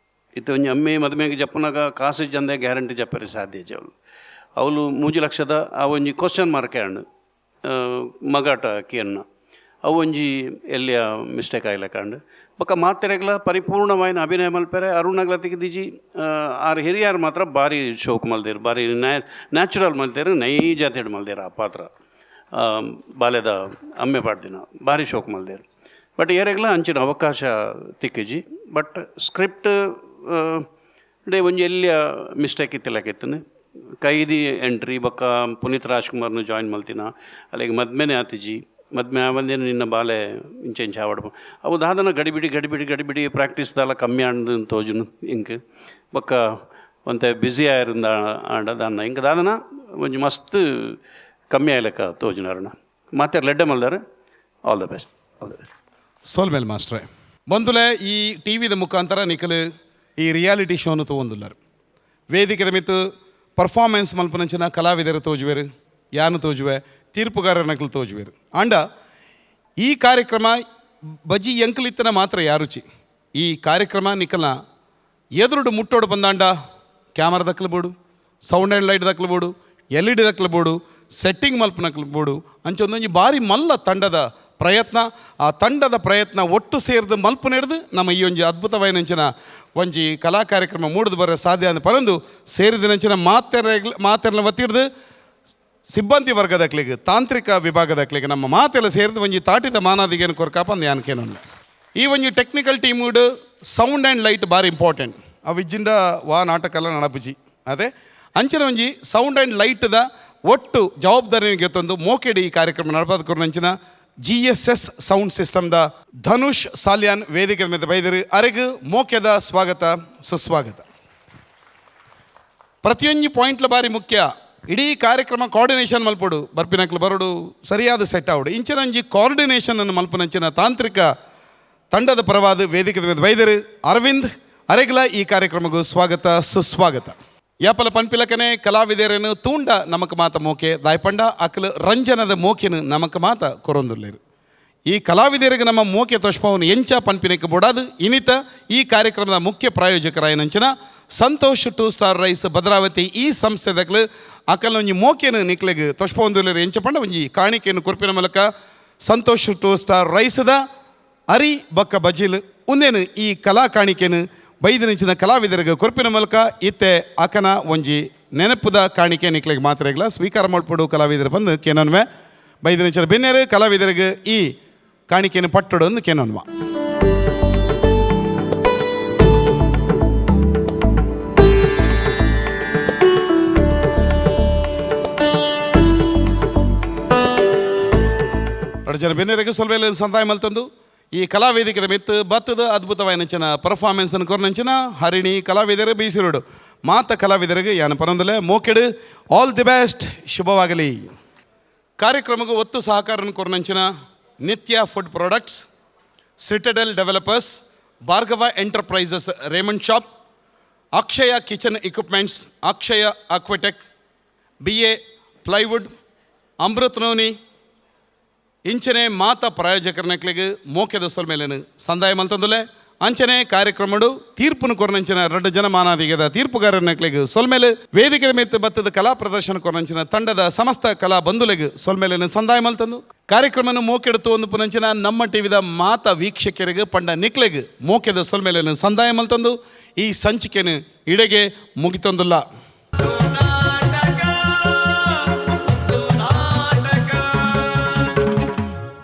ಇತ್ತು ಒಂಜಿ ಅಮ್ಮೆ ಮದುಮೆಗೆ ಜಪ್ಪನಾಗ ಕಾಸು ಜಂದೆ ಗ್ಯಾರಂಟಿ ಜಪ್ಪರೆ ಸಾಧ್ಯ ಇಜ್ಜಿ. ಅವಳು ಅವಳು 3 ಲಕ್ಷದ ಆ ಒಂಜಿ ಕ್ವಶನ್ ಮಾರ್ಕ್ ಆಂಡ್ ಮಗಾಟ ಕಿಯನ್ನ ಅವು ಒಂಜಿ ಎಲ್ಲಿಯ ಮಿಸ್ಟೇಕ್ ಆಯ್ಲ ಕಾಂಡ್. ಬೊಕ್ಕ ಮಾತೆರೆಗ್ಲ ಪರಿಪೂರ್ಣವಾಯಿನ ಅಭಿನಯ ಮಲ್ಪೆರೆ ಅರುಣಗ್ಲ ತಿಕ್ದಿಜಿ. ಆರು ಹಿರಿಯರು ಮಾತ್ರ ಭಾರಿ ಶೋಕ್ ಮಲ್ದೇರು, ಭಾರಿ ನ್ಯಾಚುರಲ್ ಮಲ್ತೇರು, ನೈಜ ಮಲ್ದೇರು ಆ ಪಾತ್ರ ಬಾಲ್ಯದ ಅಮ್ಮೆ ಪಾಡ್ದಿನ ಭಾರಿ ಶೋಕ್ ಮಲ್ದೇರು. ಬಟ್ ಏರೆಗ್ಲ ಅಂಚಿನ ಅವಕಾಶ ತಿಕ್ಕಿಜಿ. But script day ಒಂಜಿ ಎಲ್ಲಿಯ ಮಿಸ್ಟೇಕ್ ಇತ್ತಿಲ್ಲಕಿತ್ತನೆ ಕೈದಿ ಎಂಟ್ರಿ ಬೊಕ್ಕ ಪುನೀತ್ ರಾಜ್ಕುಮಾರ್ನು ಜಾಯಿನ್ ಮಲ್ತಿನ ಅಲ್ಲಿಗೆ ಮದ್ಮೆನೆ ಆತಿಜಿ. ಮದ್ಮೆ ಆವಂದೇನು ನಿನ್ನ ಬಾಲೆ ಇಂಚೆ ಇಂಚೆ ಆವಡ್ ಅವು ದಾದನ ಗಡಿಬಿಡಿ ಗಡಿಬಿಡಿ ಗಡಿಬಿಡಿ ಪ್ರಾಕ್ಟೀಸ್ ದಾಲ ಕಮ್ಮಿ ಆಂಡ್ ತೋಜುನು ಇಂಕ್ ಬೊಕ್ಕ ಒಂತೆ ಬ್ಯುಸಿ ಆಯಿರಂದ ಆಂಡ ದಾನ್ನ ಇಂಕ್ ದಾದನ ಒಂಜಿ ಮಸ್ತ್ ಕಮ್ಮಿ ಆಯ್ಲೆಕ್ಕ ತೋಜುನ ಅರುಣ ಮಾತೆ ಲೆಡ್ಡೆ ಮಲ್ದಾರೆ. All the best, all the best. ಸೋಲ್ಮೇಲ್ ಮಾಸ್ಟ್ರೆ ಬಂದುಲೆ ಈ ಟಿ ವಿದ ಮುಖಾಂತರ ನಿಖಲು ಈ ರಿಯಾಲಿಟಿ ಶೋನು ತಗೊಂದುಲ್ಲಾರು. ವೇದಿಕೆದ ಮಿತ್ತು ಪರ್ಫಾರ್ಮೆನ್ಸ್ ಮಲ್ಪನಂಚಿನ ಕಲಾವಿದರು ತೋಜುವೆರು, ಯಾನು ತೋಜುವೆ, ತೀರ್ಪುಗಾರನಕಲು ತೋಜುವೆರು. ಆಂಡ ಈ ಕಾರ್ಯಕ್ರಮ ಬಜಿ ಎಂಕಲಿತ್ತನ ಮಾತ್ರ ಯಾರುಚಿ ಈ ಕಾರ್ಯಕ್ರಮ ನಿಖಲ್ನ ಎದುರುಡು ಮುಟ್ಟೋಡು ಬಂದಾಂಡ ಕ್ಯಾಮರಾ ದಕ್ಕಲು sound and light ದಕ್ಕಲು L E D ದಕ್ಕಲು setting ಮಲ್ಪನಕ್ಲು ಅಂಚೊಂದೊಂಜಿ ಭಾರಿ ಮಲ್ಲ ತಂಡದ ಪ್ರಯತ್ನ. ಆ ತಂಡದ ಪ್ರಯತ್ನ ಒಟ್ಟು ಸೇರಿದು ಮಲ್ಪು ನಮ್ಮ ಈ ಒಂಜಿ ಅದ್ಭುತವಾಯಿನಂಚಿನ ಒಂಜಿ ಕಲಾ ಕಾರ್ಯಕ್ರಮ ಮೂಡಿದು ಬರೋ ಸಾಧ್ಯ ಅಂದ ಪರಂದು ಸೇರಿದ ಮಾತೆರ್ನ ಒತ್ತಿಡ್ದು ಸಿಬ್ಬಂದಿ ವರ್ಗದಕ್ಲಿಗೆ ತಾಂತ್ರಿಕ ವಿಭಾಗದಕ್ಲಿಗೆ ನಮ್ಮ ಮಾತೆಲ್ಲ ಸೇರಿದು ಒಂಜಿ ತಾಟಿದ ಮಾನಾದಿಗೇನು ಕೊರ್ಕಾಪ ಅಂದ್ ಯಾನಕೇನಲ್ಲ. ಈ ಒಂಜಿ ಟೆಕ್ನಿಕಲ್ ಟೀಮುಡು sound and light ಭಾರಿ ಇಂಪಾರ್ಟೆಂಟ್. ಅವು ಇಜ್ಜಿಂದ ವಾ ನಾಟಕ ಎಲ್ಲ ನಡಪುಜಿ. ಅದೇ ಅಂಚಿನ ಒಂಜಿ ಸೌಂಡ್ ಆ್ಯಂಡ್ ಲೈಟ್ದ ಒಟ್ಟು ಜವಾಬ್ದಾರಿ ಗೆತ್ತೊಂದು ಮೋಕೆಡಿ ಈ ಕಾರ್ಯಕ್ರಮ ನಡಪದ G S S sound ಸಿಸ್ಟಮ್ದ Dhanush Salian ವೇದಿಕೆ ಮೇಲೆ ಬೈದಿರಿ. ಅರೆಗು ಮೋಕೆದ ಸ್ವಾಗತ ಸುಸ್ವಾಗತ. ಪ್ರತಿಯೊಂದು ಪಾಯಿಂಟ್ಲ ಬಾರಿ ಮುಖ್ಯ ಇಡೀ ಕಾರ್ಯಕ್ರಮ ಕೋಆರ್ಡಿನೇಷನ್ ಮಲ್ಪೊಡು, ಬರ್ಪಿನಕ್ಲು ಬರೋಡು, ಸರಿಯಾದ ಸೆಟ್ ಆವಡು. ಇಂಚಿನ ಒಂಜಿ ಕೋಆರ್ಡಿನೇಷನ್ ಅನ್ನು ಮಲ್ಪನಂಚಿನ ತಾಂತ್ರಿಕ ತಂಡದ ಪರವಾದ ವೇದಿಕೆ ಮೇಲೆ ಬೈದಿರಿ ಅರವಿಂದ್ ಅರೆಗ್ಲ ಈ ಕಾರ್ಯಕ್ರಮಕ್ಕೂ ಸ್ವಾಗತ ಸುಸ್ವಾಗತ. ಯಾಪಲ ಪನ್ಪಿಲಕನೆ ಕಲಾವಿದರನ್ನು ತೂಂಡ ನಮಕ್ ಮಾತ ಮೋಕೆ ದಾಯ್ಪಂಡ ಅಕಲು ರಂಜನದ ಮೋಕೆನು ನಮಕ್ ಮಾತ ಕೊರೊಂದುಲ್ಲೇರು. ಈ ಕಲಾವಿದರಿಗೆ ನಮ್ಮ ಮೋಕೆ ತೋಷ್ಪವನು ಎಂಚ ಪನ್ಪಿನಕ್ಕೆ ಬೋಡಾದು ಇನಿತ ಈ ಕಾರ್ಯಕ್ರಮದ ಮುಖ್ಯ ಪ್ರಾಯೋಜಕರಾಯನಂಚಿನ ಸಂತೋಷ್ 2 ಸ್ಟಾರ್ ರೈಸ್ ಭದ್ರಾವತಿ ಈ ಸಂಸ್ಥೆದಕ್ಲು ಅಕಲ್ ಒಂಜಿ ಮೋಕೆನು ನಿಕ್ಲೆಗ್ ತೊಷ್ಪವೊಂದುಲ್ಲೇರು ಎಂಚ ಪಂಡ ಒಂಜಿ ಕಾಣಿಕೆಯನ್ನು ಕೊರ್ಪಿನ ಮೂಲಕ ಸಂತೋಷ್ 2 ಸ್ಟಾರ್ ರೈಸ್ದ ಅರಿ ಬಕ್ಕ ಬಜಿಲ್ ಉಂದೇನು ಈ ಕಲಾ ಕಾಣಿಕೆನು ಬೈದಿನಂಚಿನ ಕಲಾವಿದರಿಗೆ ಕೊರ್ಪಿನ ಮೂಲಕ ಇತ್ತೆ ಅಕನ ಒಂಜಿ ನೆನಪುದ ಕಾಣಿಕೆ ನಿಕ್ಲೆಗ್ ಮಾತ್ರೆಗ್ಲ ಸ್ವೀಕಾರ ಮಾಡ್ಪಡು ಕಲಾವಿದರು ಬಂದು ಕೇನನ್ವೆ ಬೈದಿನಂಚಿನ ಬೆನ್ನೇರು ಕಲಾವಿದರಿಗೆ ಈ ಕಾಣಿಕೆಯನ್ನು ಪಟ್ಟಡು ಅಂದು ಕೇನನ್ವ. ಜನ ಬೆನ್ನೇರಿಗೆ ಸ್ವಲ್ಪ ಸಂದಾಯ ಮಲ್ತಂದು ಈ ಕಲಾವೇದಿಕೆದ ಮೆತ್ತು ಬತ್ತದ ಅದ್ಭುತವಾಯಿನಂಚಿನ ಪರ್ಫಾರ್ಮೆನ್ಸ್ ಅನ್ನು ಕೊರ್ನಂಚಿನ ಹರಿಣಿ ಕಲಾವಿದರು ಬೀಸಿರೋಡು ಮಾತ ಕಲಾವಿದರಿಗೆ ಯಾನ ಪರಂದಲೆ ಮೋಕೆಡು all the best, ಶುಭವಾಗಲಿ. ಕಾರ್ಯಕ್ರಮಕ್ಕೆ ಒತ್ತು ಸಹಕಾರ ಕೊರ್ನಂಚಿನ Nithya food products, Citadel developers, Bhargava enterprises Raymond shop, Akshaya kitchen equipments, Akshaya Aquatech, B A plywood, Amrit noni ಇಂಚನೆ ಮಾತ ಪ್ರಾಯೋಜಕರನಕ್ಲೆಗ್ ಮೋಕೆದ ಸೊಲ್ಮೆಲೆನ್ ಸಂದಾಯ ಮಲ್ತಂದುಲೆ. ಅಂಚನೆ ಕಾರ್ಯಕ್ರಮಡು ತೀರ್ಪುನು ಕೊರ್ನಂಚಿನ ರಡ್ಡ್ ಜನ ಮಾನಾದಿಗೆದ ತೀರ್ಪುಗಾರನಕ್ಲೆಗ್ ಸೊಲ್ಮೆಲು, ವೇದಿಕೆ ಮಿತ್ತ್ ಬತ್ತದ ಕಲಾ ಪ್ರದರ್ಶನ ಕೊರ್ನಂಚಿನ ತಂಡದ ಸಮಸ್ತ ಕಲಾ ಬಂಧುಲೆಗ್ ಸೊಲ್ಮೆಲೆನ್ ಸಂದಾಯ ಮಲ್ತಂದು. ಕಾರ್ಯಕ್ರಮನು ಮೋಕೆಡ್ ತೂವೊಂದು ಪುನಂಚಿನ ನಮ್ಮ ಟಿವಿದ ಮಾತ ವೀಕ್ಷಕರಿಗೆ ಪಂಡ ನಿಕ್ಲೆಗ್ ಮೋಕೆದ ಸೊಲ್ಮೆಲೆನ್ ಸಂದಾಯ ಮಲ್ತಂದು ಈ ಸಂಚಿಕೆನ್ ಇಡೆಗೆ ಮುಗಿತೊಂದುಲ್ಲ.